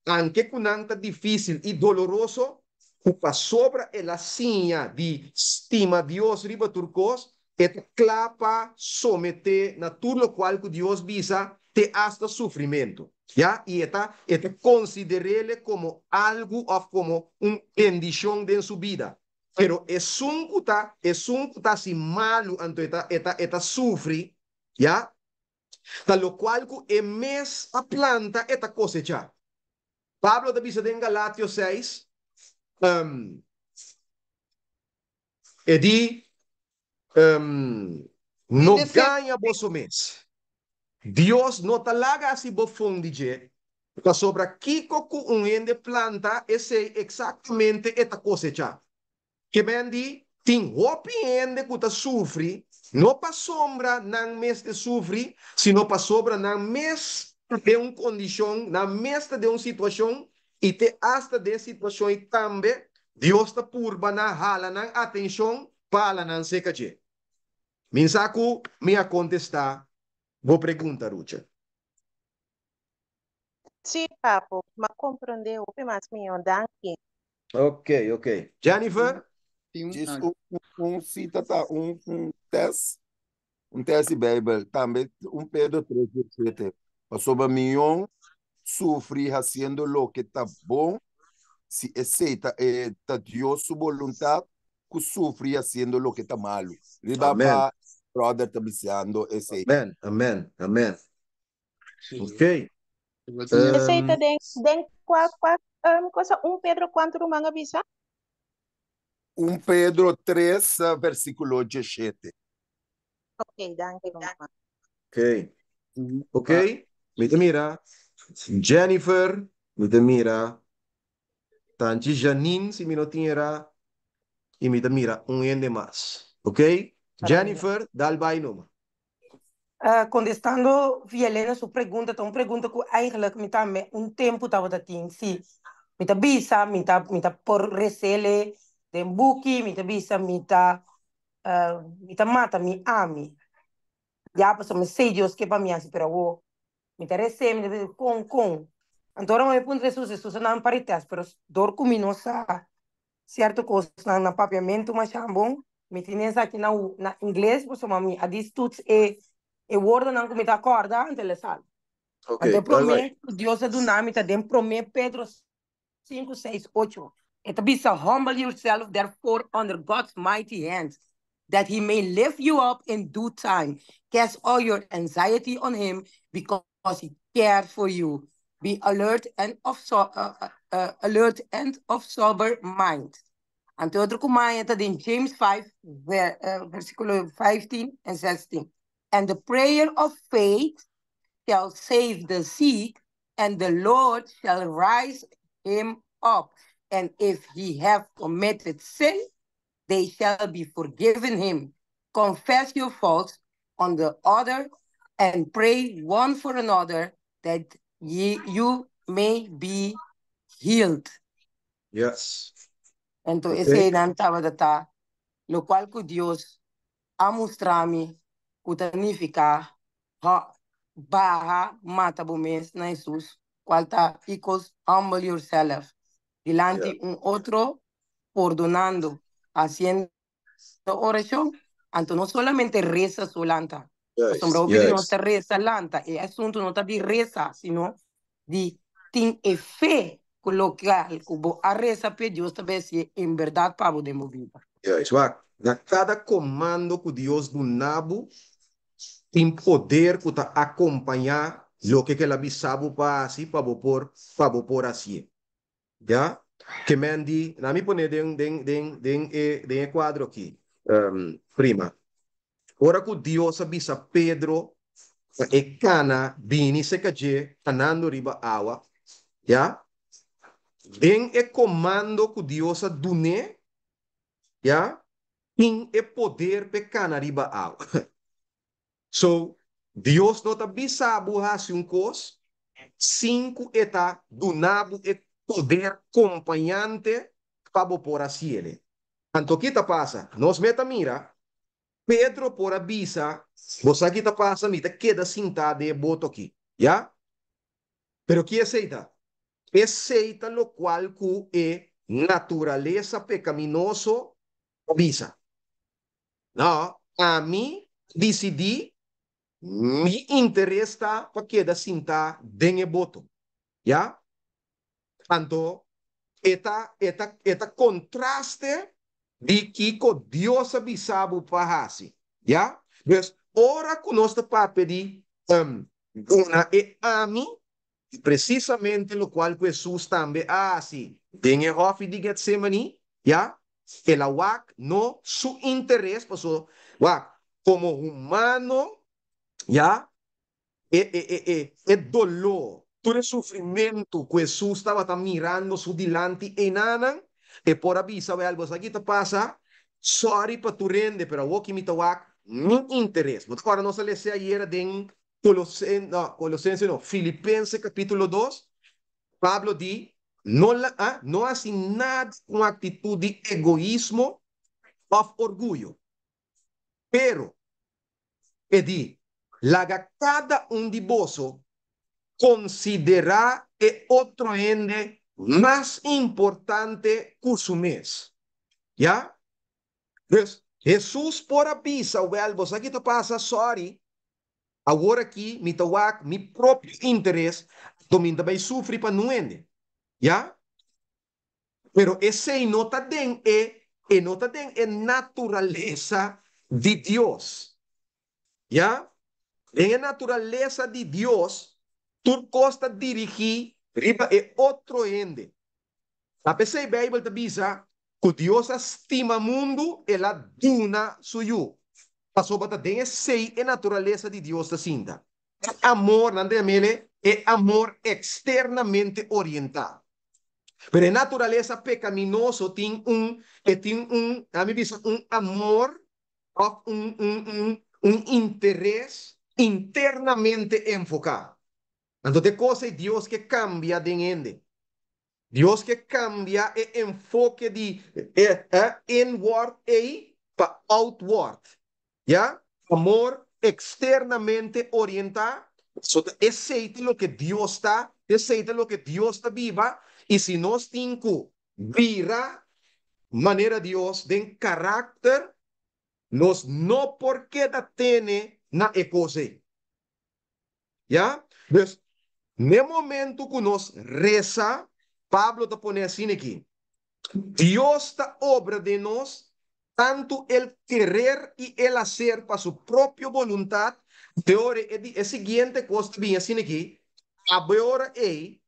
anke ku nan ta difísil i doloroso, ku pasobra el a siña di stima Dios riba tur kos, e ta kla pa someté na tur lokual ku Dios bisa, te asta sufrimentu. Ya, i e ta e ta konsider'é komo algu òf komo un bendishon den su bida. Pero esun ku ta esun ku ta hasi malu anto e ta e ta e ta sufri, ya, Ta lokual ku e mes a planta e ta kosechá. Pablo ta bisa den Galatio seis, e di, No gaña boso mes. Dios no ta laga hasi bofon di dje, pasobra kiko ku un hende planta, esei eksaktamente e ta kosechá. Ke men di, tin hopi hende ku ta sufri, no pasobra nan mes ta sufri, sino pasobra nan mes ta den un kondishon, nan mes ta den un situashon, i te asta den e situashon ei tambe Dios ta purba na hala nan atenshon pa hala nan seka dje. Mi sa ku mi a kontestá bo pregunta, Rucha. Sí, papo, m'a komprondé hopi mas mihó, danki. Ok, ok. Jennifer? Djis un, un cita ta un, un test, un test di Bijbel, tambe un Pedro 3:17. Pasobra mion sufri haciendo loke ta bon, si esei ta, eh, ta Dios su boluntad, ku sufri haciendo loke ta malu. Riba Amen. pa brother ta bisando esei. Amen, amen, amen. Sí. Ok. Esei ta den, den kua, kua um, cosa? 1 Pedro kuantu ruman a bisa? 1 Pedro 3, versíkulo 17. Ok, danki ruman. Ok. Ok, mi ta mira Jennifer, mi ta mira Tanchi Janine, si mi no tin era, i mi ta mira un hende mas. Ok? Jennifer, dal bai numa. Contestando Vielena su pregunta, ta un pregunta cu eigenlijk mi tambe un tempo tabata tin. Si, mi ta bisa, mi ta, mi ta por resele den buki, mi ta bisa, mi ta, mi ta mata mi ami. Ya, pasobra mi sei Dios ke pa mi hasi, pero awo mi ta rese, mi ta bisa, con, con? Anto ora mi puntra Jesus, Jesus a nan pari test, pero dor cu mi no sa cierto cosnan na papiamento masha bon, mi tin esaki na na ingles, pasobra mi a dis toets e e woordennan cu mi ta acorda, anto el a sali. Ok, Anto e dal bai. prome cu Dios a duna mi ta den prome Pedro 5, 6, 8. E ta bisa, Humble yourself therefore under God's mighty hand, that he may lift you up in due time. Cast all your anxiety on him because he cares for you. Be alert and of, so, alert and of sober mind. Anto otro ku maya ta den James 5, ver, versículo 15 en 16. And the prayer of faith shall save the sick, and the Lord shall rise him up. And if he have committed sin, they shall be forgiven him. Confess your faults on the other and pray one for another that ye, you may be healed. Yes. Anto Okay. eseinan tabata ta lokual ku Dios a mustra mi ku ta nifiká ha baha mata bo mes na Hesus, kual ta equals humble yourself dilanti un otro pordonando, hasiendo orashon, anto no solamente resa so lanta. Pasobra hopi di nos ta resa lanta, e asuntu no ta di resa, sino di tin e fe ku loke ku bo a resa p'e Dios ta besi en bèrdat pa bo den bo bida. Juist, wak, na kada komando ku Dios duna bo, tin poder ku ta akompañá loke ku el a bisa bo pa hasi pa bo por pa bo por hasié. Ya? Ke men di, na mi pone den den den den e den e kuadro aki, prima. Ora ku Dios a bisa Pedro pa e kana bini serka dje kanando riba awa, ya, den e komando ku Dios a dun'é, ya, tin e poder p'e kana riba awa. So, Dios no ta bisa bo hasi un kos sin ku e ta duna bo e poder kompañante pa bo por hasiel. Anto ki ta pasa? Nos me ta mira, Pedro por a bisa, Bo sa ki ta pasa, mi ta keda sintá den e boto aki. Ya? Pero ki esei ta? Esei ta lokual ku e naturalesa pekaminoso ta bisa. No, ami disidí mi interes ta pa keda sintá den e boto. Ya? Anto, e ta, e ta, e ta kontraste di kiko Dios a bisa bo pa hasi. Ya? Dus, ora ku nos ta papia di duna e ami, Presisamente lokual ku Hesus tambe a hasi den e hòfi di Getsemani, ya, el a wak no su interes, paso, wak, komo humano, ya, e, e, e, e, e doló, tur e sufrimentu ku Hesus tabata mirando su dilanti einanan, e por a bisa, wèl, bo sa ki ta pasa? Sòri pa tur hende, pero awor ki mi ta wak mi interes. Bo ta kòrda nos a lese ayera den Colosen, no, Colosense no, Filipense capítulo 2, Pablo di, no, la, ah, no hasi nada con actitud di egoísmo of orguyo, pero, e di, laga cada un di boso considerá e otro hende mas importante cu su mes. Ya? Dus, Hesus por a bisa, Wèl, bo sa ki ta pasa? Sòri, awor aki mi ta wak mi propio interes, anto mi ta bai sufri pa nun hende. Ya? Pero esei no ta den e, e no ta den e naturalesa di Dios. Ya? Den e naturalesa di Dios, tur kos ta dirigí riba e otro hende. Ta p'esei Beibel ta bisa ku Dios a stima mundu, el a duna su Yu. Pasobra ta den esei e naturalesa di Dios ta sinta. E amor, nan ta yam'el e amor eksternamente orientá. Pero e naturalesa pekaminoso tin un, e tin un, ami bisa un amor. Òf un, un, un, un interes internamente enfoká. Anto te kos ei Dios ke kambia den hende. Dios ke kambia e enfoke di e inward ei pa outward. Ya? Amor eksternamente orientá. So ta esei ta loke Dios ta, esei ta loke Dios ta biba, i si nos tin ku bira manera Dios den karakter, nos no por keda tene na e kos ei. Ya? Dus, n'e momento ku nos resa, Pablo ta pone asina aki, Dios ta obra den nos tantu el kerer i el haser pa su propio boluntat, te ora e di e siguiente kos ta bini asina aki, Abo e ora ei,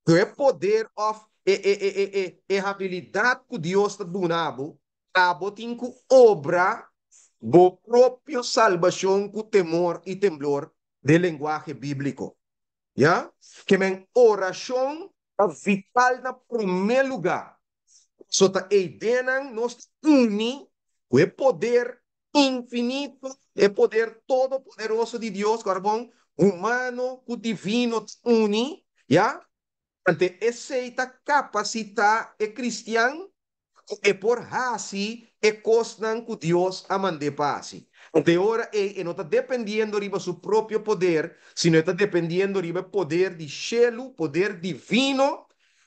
ku e poder òf e e e e e e habilidat ku Dios ta duna bo, Abo tin ku obra bo propio salbashon ku temor i temblor den lenguahe bíbliko. Ya? Ke men orashon ta vital na promé lugá. So ta eidenan nos ta uni ku e poder infinito, e poder todopoderoso di Dios, ku bon, humano ku divino ta uni, ya? Ante esei ta kapasitá e kristian ku e por hasi e kosnan ku Dios a mand'é pa hasi. Anto e ora ei e no ta dependiendo riba su propio poder, sino e ta dependiendo riba e poder di shelu, poder divino,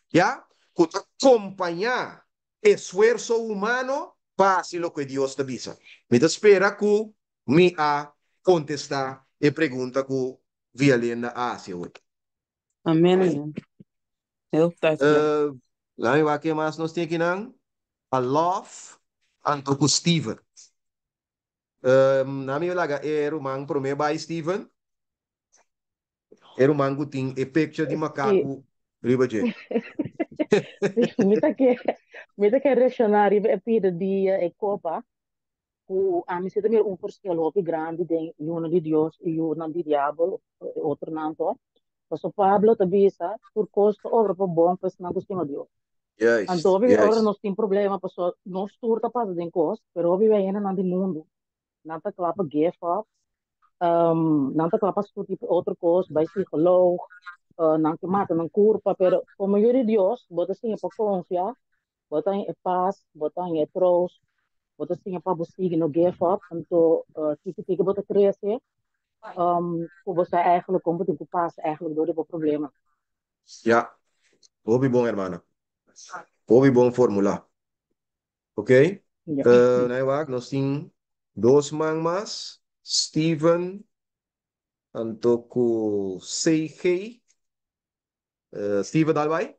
ya, ku ta kompañá esfuerso humano pa hasi loke Dios ta bisa. Mi ta spera ku mi a kontestá e pregunta ku Vialenda a hasi awe. Amén, amén. Heel tijd kla. Laat me wak ke mas nos tin akinan. A Love anto ku Steven. Na mi laga e ruman promé bai Steven. E ruman ku tin e picture di Sí. makaku riba dje. Sí, mi ta ke mi ta ke reaccionar riba e pida di e kopa ku ami si ta mira un verschil hopi grandi den yunan di Dios i yunan di diabel of e otronan to. Pasobra Pablo ta bisa tur kos ta obra pa bon pa esnan ku stima Dios. Juist, Anto hopi ora juist. nos tin problema pasobra nos tur ta pasa den kos, pero hopi bia hendenan di mundu nan ta kla pa give up, nan ta kla pa studia pa otro kos, bai psikoloog, nan ke mata nan kurpa, pero komo yu di Dios bo ta siña pa konfia. Bo ta haña e pas, bo ta haña e troost, bo ta siña pa bo sigui no give up, anto tiki tiki bo ta krese, ku bo sa eigenlijk kon bo tin ku pasa eigenlijk dor di bo problema. Ya, hopi bon hermana. Hopi bon formula. Ok, Ya. Nou wak, nos tin dos man mas, Steven anto ku CG. Steven dal bai.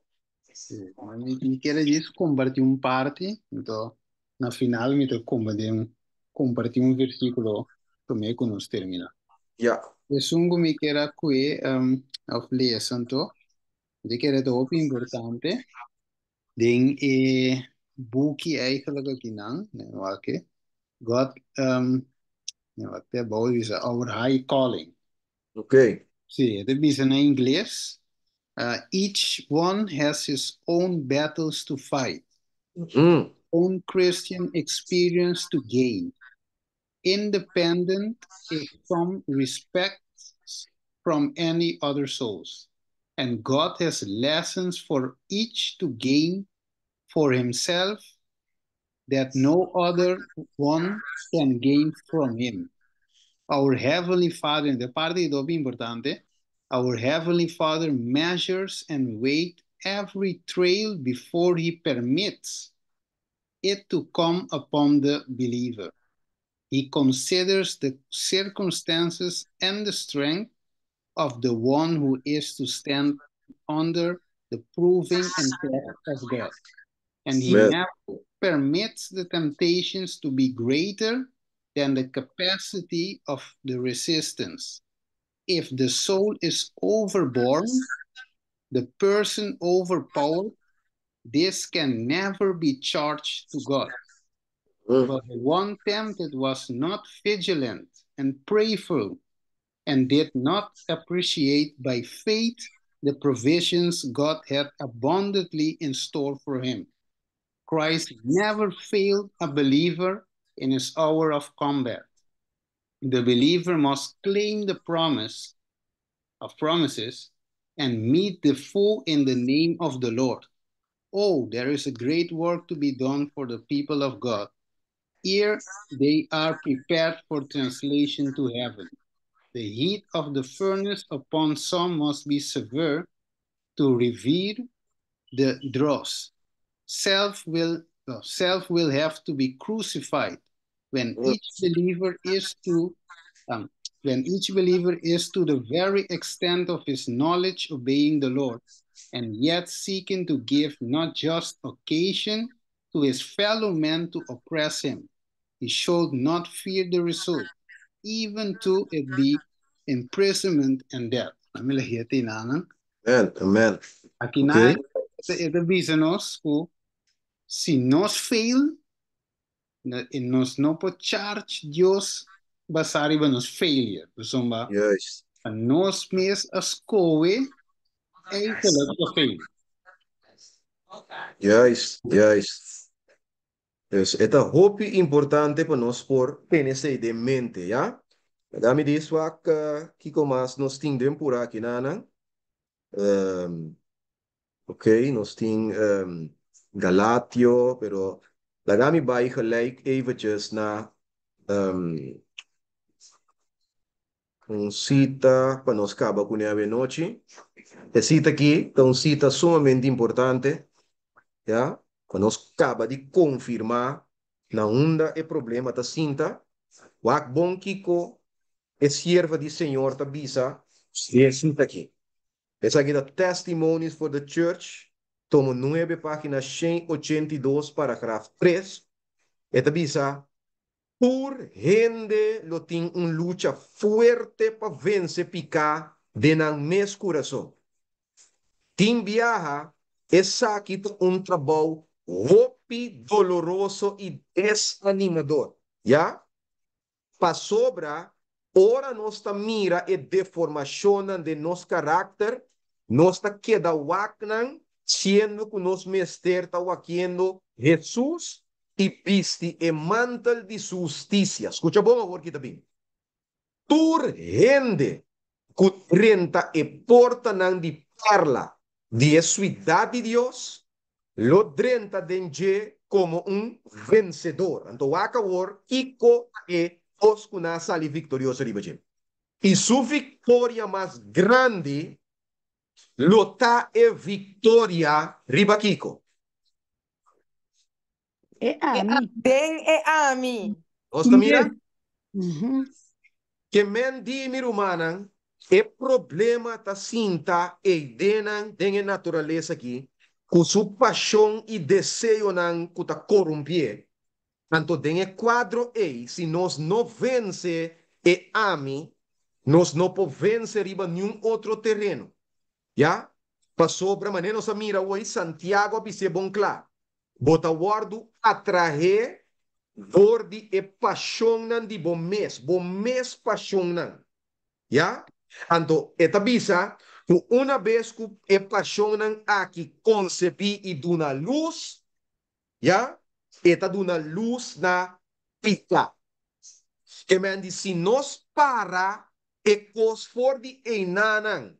Sí, ma mi, mi kere djis kompartí un parti, anto na final mi ta kompartí un, kompartí un versíkulo promé ku nos terminá. Ja. Esun ku mi kier a kue òf lesa anto, mi ta kere ta hopi importante den e buki eigenlijk akinan, wak, God, wak te abou bisa Our High Calling. Ok. Sí, e ta bisa na ingles, Each one has his own battles to fight, own Christian experience to gain, independent in some respects from any other souls, and God has lessons for each to gain for himself that no other one can gain from him. Our Heavenly Father, e parti ei ta hopi importante, Our Heavenly Father measures and weight every trail before he permits it to come upon the believer. He considers the circumstances and the strength of the one who is to stand under the proving and test of God. And he Amen. never permits the temptations to be greater than the capacity of the resistance. If the soul is overborne, the person overpowered, this can never be charged to God. But the one tempted was not vigilant and prayerful and did not appreciate by faith the provisions God had abundantly in store for him. Christ never failed a believer in his hour of combat. The believer must claim the promise of promises and meet the foe in the name of the Lord. Oh, there is a great work to be done for the people of God ere they are prepared for translation to heaven. The heat of the furnace upon some must be severe to reveal the dross. Self will, self will have to be crucified when each believer is to um, when each believer is to the very extent of his knowledge obeying the Lord, and yet seeking to give not just occasion to his fellow men to oppress him. He should not fear the result, even though it be imprisonment and death. Ami lehia tinanan. Amen, amen. Aki na e ta bisa nos ku si nos fail, nos no por charge Dios basá riba nos failure. Pasobra Juist. nos mes a skohe eigenlijk pa fail. Juist, juist. Dus e ta hopi importante pa nos por tene esei den mente, ya? Laga mi di swak kiko mas nos tin den pura akinanan. Um, ok, nos tin um, Galatio, pero laga mi bai gelijk eventjes na um, un cita pa nos kaba kuné avenochi. E cita aki ta un cita sumamente importante, ya, pa nos kaba di konfirmá na unda e problema ta sinta. Wak bon kiko e sierva di Señor ta bisa den e cita aki. Esaki ta Testimonies for the Church, tomo nuebe, página 182, paragraf 3. E ta bisa, Tur hende lo tin un lucha fuerte pa vense piká den nan mes kurason. Tin biaha esaki ta un trabou hopi doloroso i desanimador, ya? Pasobra ora nos ta mira e deformashonnan den nos karakter, nos ta keda wak nan siendo ku nos mester ta wakiendo Hesus i bisti e mantel di su hustisia. Skucha bon awor ki ta bin. Tur hende ku drenta e portanan di perla di e suidat di Dios lo drenta den dje komo un vensedor. Anto wak awor kiko ta e kos ku nan a sali viktorioso riba dje. I su viktoria mas grandi lo ta e viktoria riba kiko? E ami. Den e ami. Nos ta mira? Ke men di, mi rumannan, e problema ta sinta ei denan den e naturalesa aki, ku su pashon i deseonan ku ta korumpié. Anto den e kuadro ei, si nos no vense e ami, nos no por vense riba niun otro tereno. Ya, pasobra manera nos a mira awor, Santiago a bis'é bon kla, Bo ta wòrdu atraé dor di e pashonnan di bo mes, bo mes pashonnan. Ya, anto e ta bisa ku una bes ku e pashonnan aki konsebí i duna lus, ya, e ta duna lus na piká. Ke men di si nos para e kos for di einanan.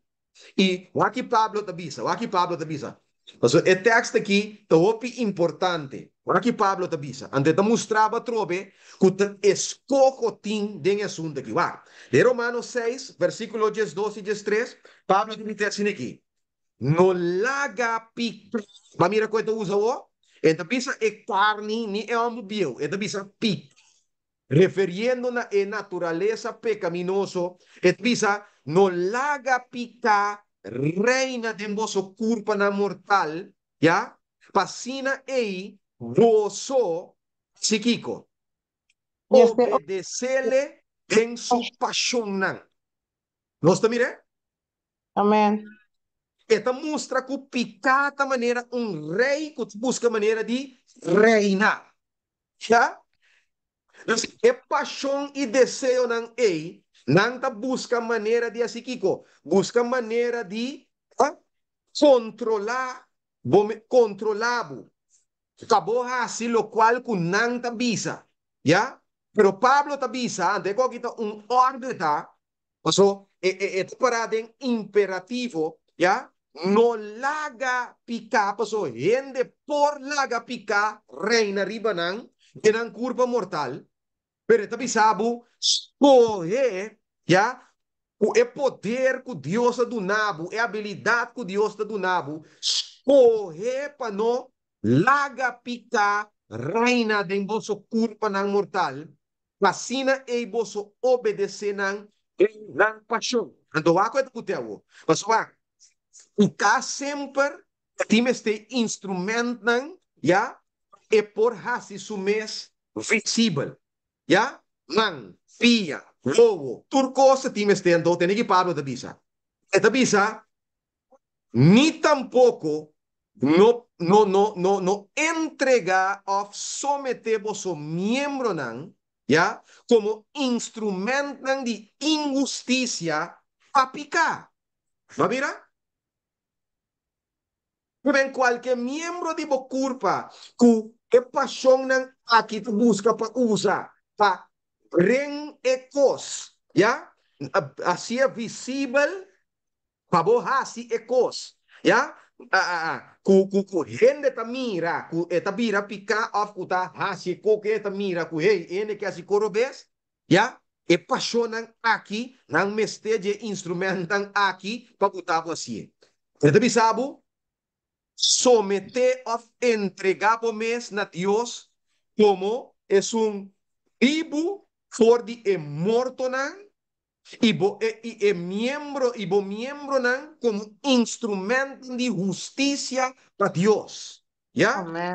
I wak ki Pablo ta bisa, wak ki Pablo ta bisa. Pasobra e tekst aki ta hopi importante. Wak ki Pablo ta bisa. Anto e ta mustraba atrobe ku ta eskoho tin den e asuntu aki. Wak, den Romano seis, versíkulo diesdos i diestres, Pablo ta bisa asina aki, No laga piká. Bo a mira ku e ta usa awor? E ta bisa e karni ni e hòmber bieu, e ta bisa piká. Referiendo na e naturalesa pekaminoso, e ta bisa, No laga piká reina den boso kurpanan mortal, ya, pa asina ei boso hasi kiko? Obedesele den su pashonnan. Nos ta mir'é? Amen. E ta mustra ku piká ta manera un rei ku ta buska manera di reina. Ya? Dus e pashon i deseonan ei, nan ta buska manera di hasi kiko? Buska manera di kontrolá bo, kontrolá bo, pa bo hasi lokual ku nan ta bisa. Ya? Pero Pablo ta bisa, anto e ku aki ta un orde ta, paso e e e ta pará den imperativo, ya? No laga piká, paso hende por laga piká reina riba nan den nan kurpa mortal, pero e ta bisa bo, skohe, ya, ku e poder ku Dios a duna bo, e abilidat ku Dios ta duna bo, skohe pa no Laga piká reina den boso kurpanan mortal, pa asina ei boso obedesé nan den nan pashon. Anto wak ku e ta put'é awor. Pasobra wak, piká semper ta tin mester instrumentnan, ya, pa e por hasi su mes visibel. Ya, man, pia, wowo, tur kos ta tin mester. Anto tene ki Pablo ta bisa. E ta bisa, ni tampoko no no no no no entregá òf someté boso miembronan, ya, komo instrumentnan di inhustisia pa piká. Bo a mira? Ku kualke miembro di bo kurpa ku e pashonnan aki ta buska pa usa pa bring e kos, ya, hasié visibel Pa bo hasi e kos, ya, ku ku ku hende ta mira ku e ta bira piká òf ku ta hasi e kos ku hende ta mira ku hey, e hende ke hasi kos robes, ya, e pashonnan aki nan mester dje instrumentnan aki pa ku ta bo hasié. E ta bisa bo, someté òf entregá bo mes na Dios komo esun bibu for di e mortonan i bo e i e miembro i bo miembronan komo instrumentonan di hustisia pa Dios. Ya? Amen.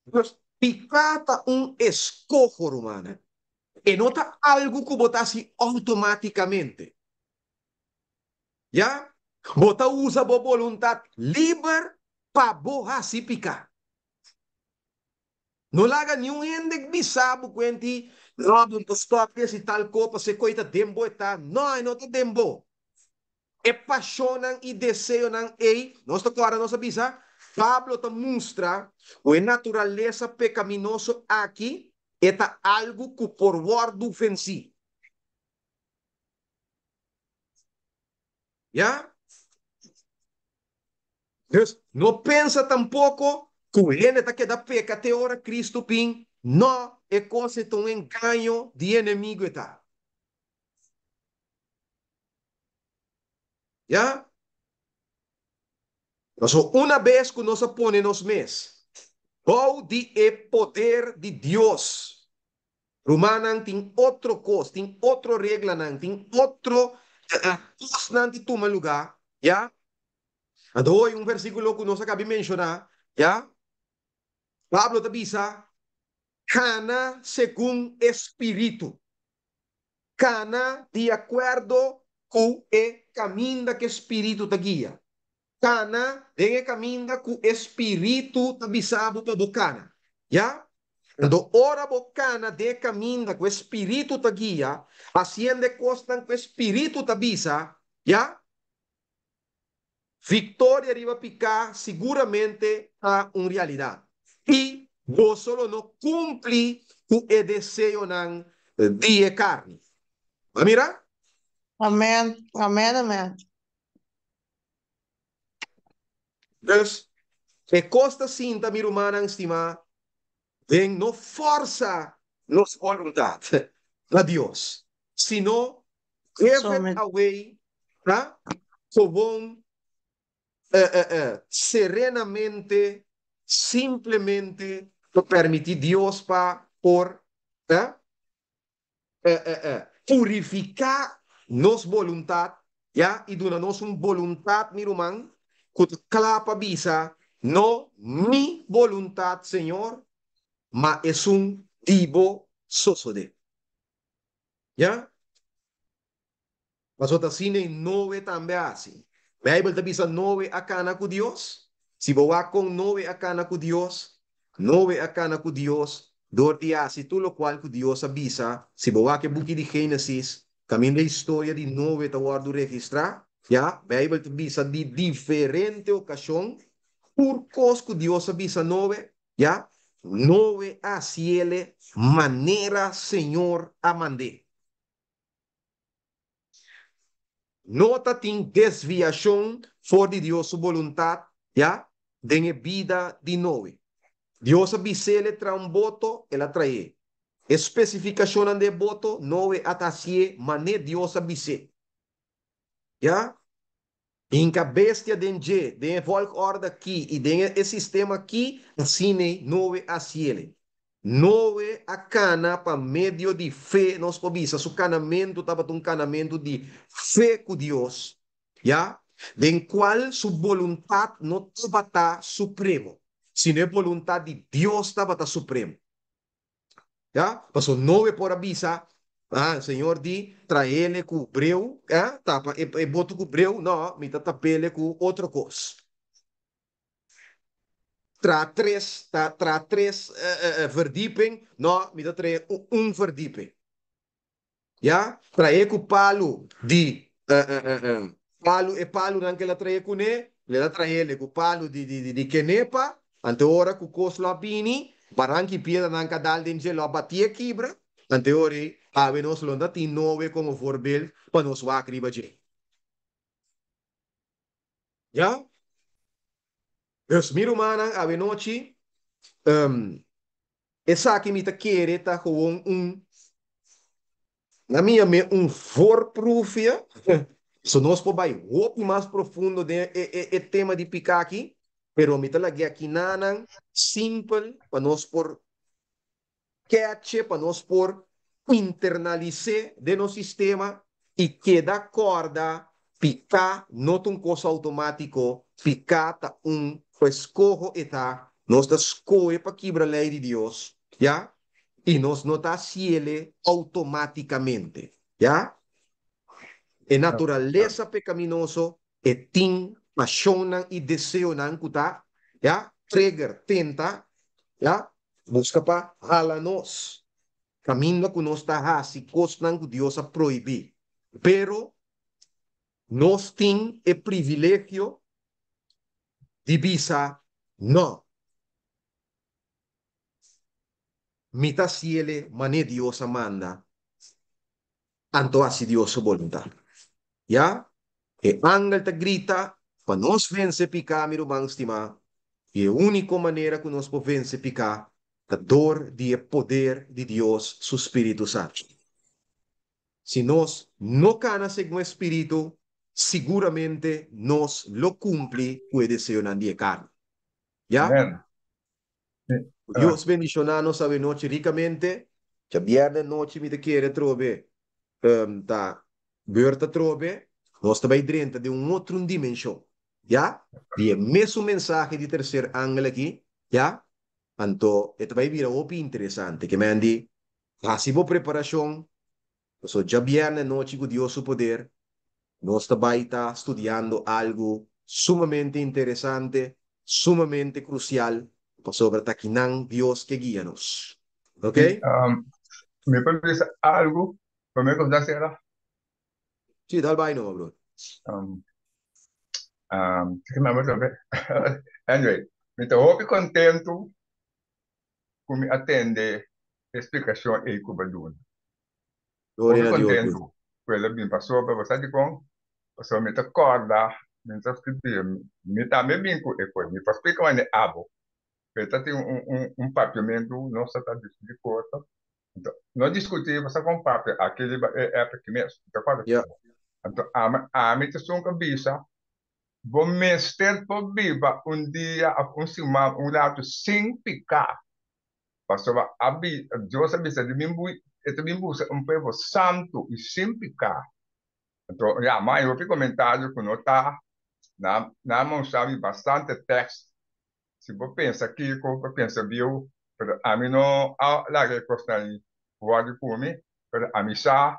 Dus piká ta un eskoho, rumannan. E no ta algu ku bo ta hasi outomátikamente. Ya? Bo ta usa bo boluntat liber pa bo hasi piká. No laga niun hende bisa bo kuenti, No, bo ta stòp di hasi tal ko pasé koi ta den bo e ta. No, e no ta den bo. E pashonnan i deseonan ei, nos ta kòrda nos a bisa, Pablo ta mustra ku e naturalesa pekaminoso aki e ta algu ku por wòrdu vensí. Ya? Dus, no pensa tampoko ku hende ta keda peka te ora Kristu bin. No, e kos ei ta un engaño di enemigu e ta. Ya? Pasobra una bes ku nos a pone nos mes bou di e poder di Dios, rumannan, tin otro kos, tin otro reglanan, tin otro kosnan ta tuma lugá, ya? Anto hoy un versíkulo ku nos a kabi menshoná, ya? Pablo ta bisa, Kana segun e spiritu. Kana di akuerdo ku e kaminda ku e spiritu ta guia. Kana den e kaminda ku e spiritu ta bisa bo pa bo kana. Ya? Anto ora bo kana den e kaminda ku e spiritu ta guia, hasiendo e kosnan ku e spiritu ta bisa, ya? Victoria riba piká siguramente ta un realidat. I boso lo no kumpli ku e deseonan di e karni. Bo a mira? Amen, amen, amen. Dus, e kos ta sinta, mi rumannan stimá, den no forsa nos boluntat na Dios, sino give it away, ta, gewoon serenamente, simplemente pa permití Dios pa por purifiká nos boluntat, ya, i duna nos un boluntat, mi ruman, ku ta kla pa bisa, No mi boluntat, Señor, ma esun di bo sosodé. Ya? Pasobra ta asina ei Noe tambe a hasi. Beibel ta bisa Noe a kana ku Dios. Si bo wak kon Noe a kana ku Dios, Noe a kana ku Dios dor di hasi tur lokual ku Dios a bisa. Si bo wak e buki di Génesis, kaminda e historia di Noe ta wòrdu registrá, ya, Beibel ta bisa di diferente okashon. Tur kos ku Dios a bisa Noe, ya, Noe a hasiele manera Señor a mand'é. No ta tin desviashon for di Dios su boluntat, ya, den e bida di Noe. Dios a bis'é traha un boto, el a trah'é. E spesifikashonnan di e boto, Noe a ta hasié mané Dios a bis'é. Ya? Hinka bestia den dje, den e volgorde aki i den e sistema aki, asina Noe a hasiele. Noe a kana pa medio di fe, nos por bisa su kanamentu tabata un kanamentu di fe ku Dios, ya, den kual su boluntat no tabata supremo, sino e boluntat di Dios tabata supremo. Ya, pasobra Noe por a bisa, Ah, Señor di, traele ku breu, eh, tapa e, e boto ku breu, no, mi ta tapele ku otro kos. Tra tres, ta tra tres eh, eh, verdieping, no, mi ta trae un, un verdieping. Ya, trae ku palu di eh, eh, eh, eh, palu, e palunan ku el a trae kuné, el a traele ku palu di, di, di, di kenepa, ante ora ku kos lo a bini, baranki piedranan ka dal den dje lo a batié kibra, ante ora ei awe nos lo no ta tin Noe komo voorbeeld pa nos wak riba dje. Ya? Dus mi rumannan, awe nochi, um, Esaki mi ta kere ta gewoon un, na mi yam'é un voorproefje, so nos por bai hopi mas profundo den e e e tema di piká aki, pero mi ta lag'é aki nanan simpel pa nos por catch'e, pa nos por internalis'é den nos sistema i keda kòrda piká no ta un kos outomátiko, piká ta un eskoho e ta, nos ta skohe pa kibra lei di Dios, ya, i nos no ta hasiele outomátikamente, ya. E naturalesa pekaminoso e tin pashonnan i deseonan ku ta, ya, trigger, tenta, ya, buska pa hala nos. Kaminda ku nos ta hasi kosnan ku Dios a prohibí. Pero nos tin e privilegio di bisa nò. Mi ta hasiele manera Dios a manda, anto hasi Dios su boluntat. Ya, e angel ta grita pa nos vense piká, mi ruman stimá, i e úniko manera ku nos por vense piká ta dor di e poder di Dios su spiritu santu. Si nos no kana segun e spiritu, siguramente nos lo kumpli ku e deseonan di e karni. Ya? Amen. Ku Dios bendishoná nos awenochi rikamente. Djabièrnè nochi mi ta kere trobe ta beurt atrobe. Nos ta bai drenta den un otro dimenshon. Ya? Di e mesun mensahe di terser angel aki. Ya? Anto e ta bai bira hopi interesante. Ke men di, hasi bo preparashon, pasobra djabièrnè nochi ku Dios su poder, nos ta bai ta studiando algu sumamente interesante, sumamente krusial, pasobra ta kinan Dios ke guia nos. Ok? Mi por bisa algu promé ku nos ta sera? Sí, dal bai numa, broer. Kiko mi a bisa? Anyway, mi ta hopi kontentu ku mi a tende e splikashon ei ku bo a duna. Gloria Hopi na Dios, broer. kontentu ku el a bin pasobra bo sa dikon? Pasobra mi ta kòrda mi ta skirbi, mi tambe bin ku e kos, mi por splika manera abo, pero ta tin un papiamentu nos ta ta diskutí kos, Anto, no diskutí basta kon papia aki riba e app aki mes. Mi ta kòrda Ja. ku. Anto, ami, ami ta esun ku a bisa, bo mester por biba un dia òf un siman, un ratu sin piká. Pasobra a bi, Dios a bisa di bin bu, e ta bin buska un pueblo santu i sin piká. Anto, ya, ma hay hopi komentario ku no ta, nan, nan a mostra mi bastante tèkst Si bo pensa kiko, bo pensa bieu, pero ami no a laga e kosnan ei wòrdu ku mi, pero ami sa,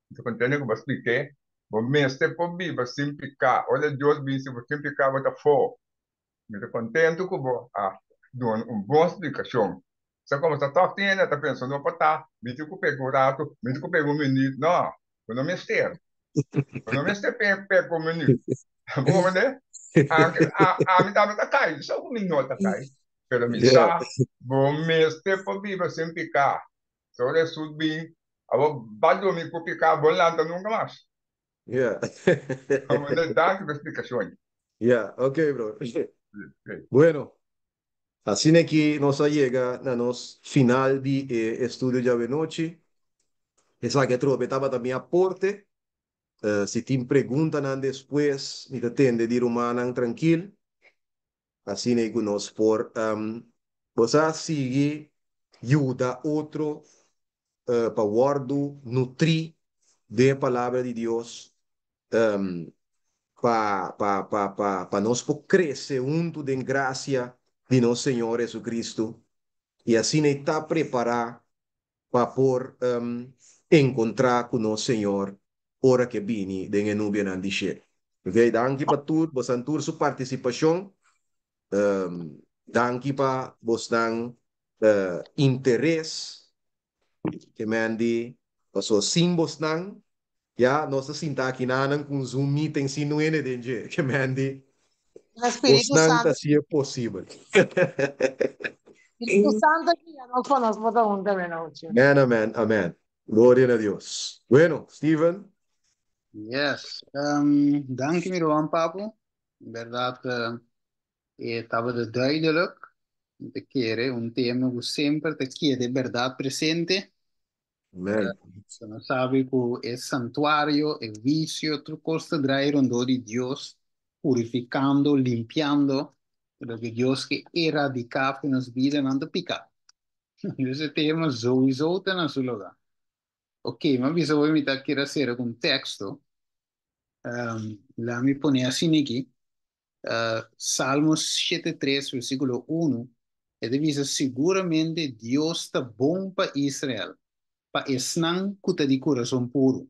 mi ta kontento ku bo a splik'é, bo mester por biba sin piká. Ora Dios bin si bo sin piká bo ta fo. Mi ta kontento ku bo a duna un bon splikashon. Sa komo sa tòg tin hende ta pensa no por ta, mi tin ku pega un ratu, mi tin ku pega un minüt. No, bo no mester. Bo no mester pega un minüt. Bo comprende? Anke ami tambe ta kai, so ku mi no ta kai, pero mi sa bo mester por biba sin piká. So ora Hesus bin, abo ba drumi ku piká, bo lanta nunka mas. Abo danki pa e splikashon. Ya, ok bro. Bueno, asina aki nos a yega na nos final di e estudio djawe nochi. Esaki atrobe tabata mi aporte. Si tin preguntanan despues, mi ta tende di rumannan trankil. Asina ei ku nos por bo sa sigui yuda otro pa wòrdu nutrí den e Palabra di Dios, pa pa pa pa pa nos por krese huntu den grasia di nos Señor Jesucristo i asina ei ta prepará pa por encontra cu nos Señor ora cu e bini den e nubianan di shelu. Ok, danki pa tur bosan tur su participacion. Danki pa bosnan interes. Ke men di paso sin bosnan ya nos ta sinta aki nanan cu un Zoom meeting sin nuene den dje. Ke men di Spiritu bosnan ta Santo, haci'e posibel. Spiritu Santo guia nos pa nos por ta huntu avenochi. Amen, amen, amen. Gloria na Dios. Bueno, Steven. Yes. Danki mi ruman Papu. En berdad e tabata duidelijk. Mi ta kere un tema ku semper ta keda e berdad presente. Amen. So nos sabi ku e santuario, e huisio, tur kos ta drai rondó di Dios, purifikando, limpiando, loke Dios ke eradiká for nos bidanan ta piká. Dus e tema souiso ta na su lugá. Ok, mi a bisa hoy mi ta kier a sera ku un teksto. Laat mi pone asina aki. Salmos 73, versíkulo 1, e ta bisa, Siguramente Dios ta bon pa Israel, pa esnan ku ta di kurason puru.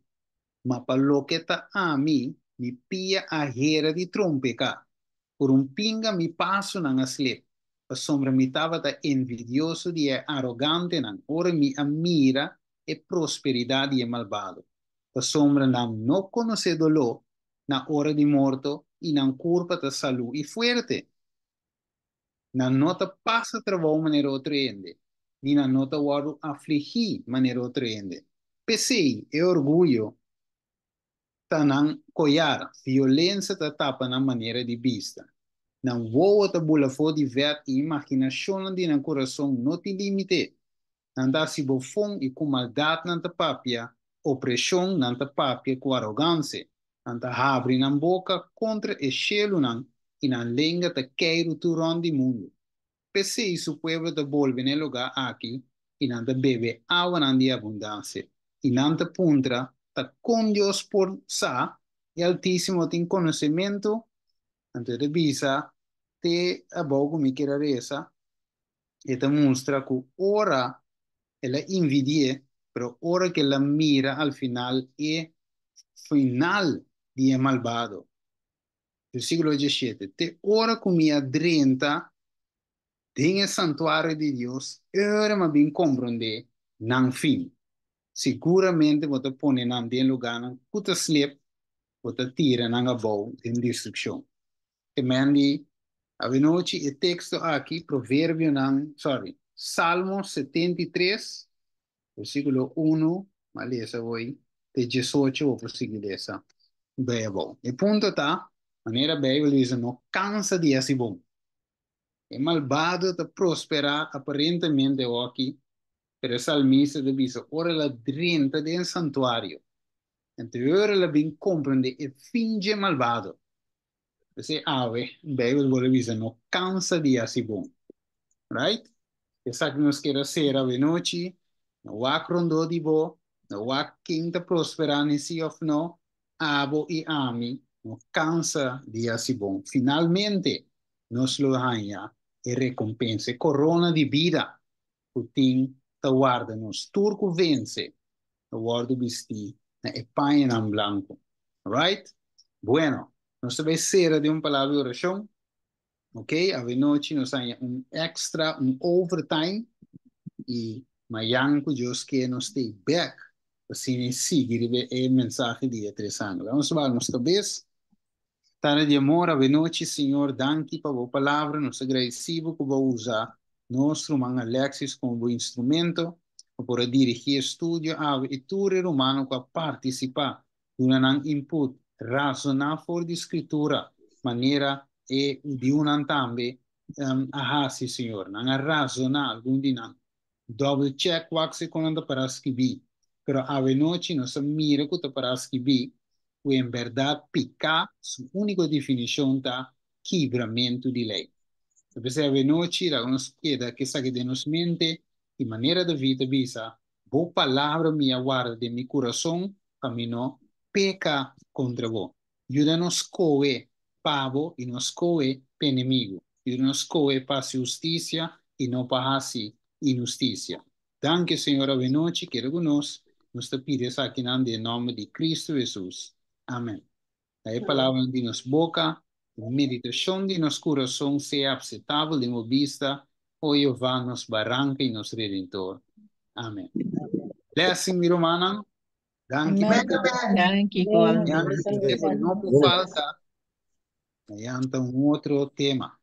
Ma pa loke ta ami, mi pia a hera di trompeká. Por un pinga mi pasonan a slip, pasobra mi tabata envidioso di e arogantenan ora mi a mira e prosperidat di e malbado. Pasobra nan no konosé doló na ora di morto i nan kurpa ta salú i fuerte. Nan no ta pasa trabou manera otro hende, ni nan no ta wòrdu afligí manera otro hende. P'esei, e orguyo ta nan koyar, violensia ta tapa nan manera di bista. Nan wowo ta bula for di vèt i imaginashonnan di nan kurason no tin límite. Nan ta hasi bofon i ku maldat nan ta papia, opreshon nan ta papia ku arogansia. Nan ta habri nan boka kontra e shelunan i nan lenga ta keiru tur rònt di mundu. P'esei su pueblo ta bolbe na e lugá aki i nan ta bebe awanan di abundansia. I nan ta puntra, Ta kon Dios por sa? E Altísimo tin konosementu? Anto e ta bisa, Te abou ku mi kier a resa. E ta mustra ku ora el a invidi'é, pero ora ku el a mira al final e final di e malbado. Versíkulo 17, Te ora ku mi a drenta den e santuario di Dios, ora mi a bin komprondé nan fin. Siguramente bo ta pone nan den lugánan ku ta slep, bo ta tira nan abou den destrukshon. Te men di avenochi e teksto aki, Proverbionan, sorry, Salmo 73, versíkulo 1, m'a lesa hoy, te 18, bo por sigui lesa bai abou. E punto ta, manera Beibel bisa, no kansa di hasi bon. E malbado ta prosperá aparentemente awoki, pero e salmista ta bisa ora el a drenta den santuario, anto ora el a bin komprendé e fin dje malbado. P'esei awe Beibel bolbe bisa no kansa di hasi bon. Right? Esaki nos kier a sera awenochi, no wak rondó di bo, no wak ken ta prosperá ni si òf no, abo i ami no kansa di hasi bon. Finalmente nos lo haña e rekompensa, e korona di bida ku tin ta warda nos. Tur ku vense ta wòrdu bistí na e pañanan blanku. Alright? Bueno, nos ta bai sera den un palabra di orashon. Ok, avenochi nos haña un extra, un overtime i mayan ku Dios ke nos stay bek pa asina sigui riba e mensahe di e tres angel. Vamos baha nos kabes. Tata di amor, avenochi, Señor, danki pa bo palabra. Nos ta gradeci bo cu bo a usa nos ruman Alexis como bo instrumento pa por a dirigi e studio awe y tur e rumannan cu a participa, duna nan input, razona for di Scritura manera e hudiunan tambe a haci, Señor. Nan a razona, algun di nan, double check wak si kon nan ta para skibí. Pero awenochi nos a mira ku ta para skibí ku en bèrdat piká su úniko definishon ta kibramentu di lei. Ta p'esei awenochi laga nos keda ku esaki den nos mente i manera David a bisa, Bo palabra mi a warda den mi kurason pa mi no peka kontra bo. Yuda nos skohe pa bo i no skohe pa enemigu. Yuda nos skohe pa hasi hustisia i no pa hasi inhustisia. Danki, Señor, awenochi keda ku nos. Nos ta pidi esakinan den e nòmber di Kristu Hesus. Amen. Na e palabranan di nos boka, e meditashon di nos kurason sea apsetabel den bo bista, o Jehová, nos Baranka i nos Redentor. Amen. Blessing, mi rumannan. Danki Amen. Danki, igualmente. No por falta. Mañana ta un otro tema.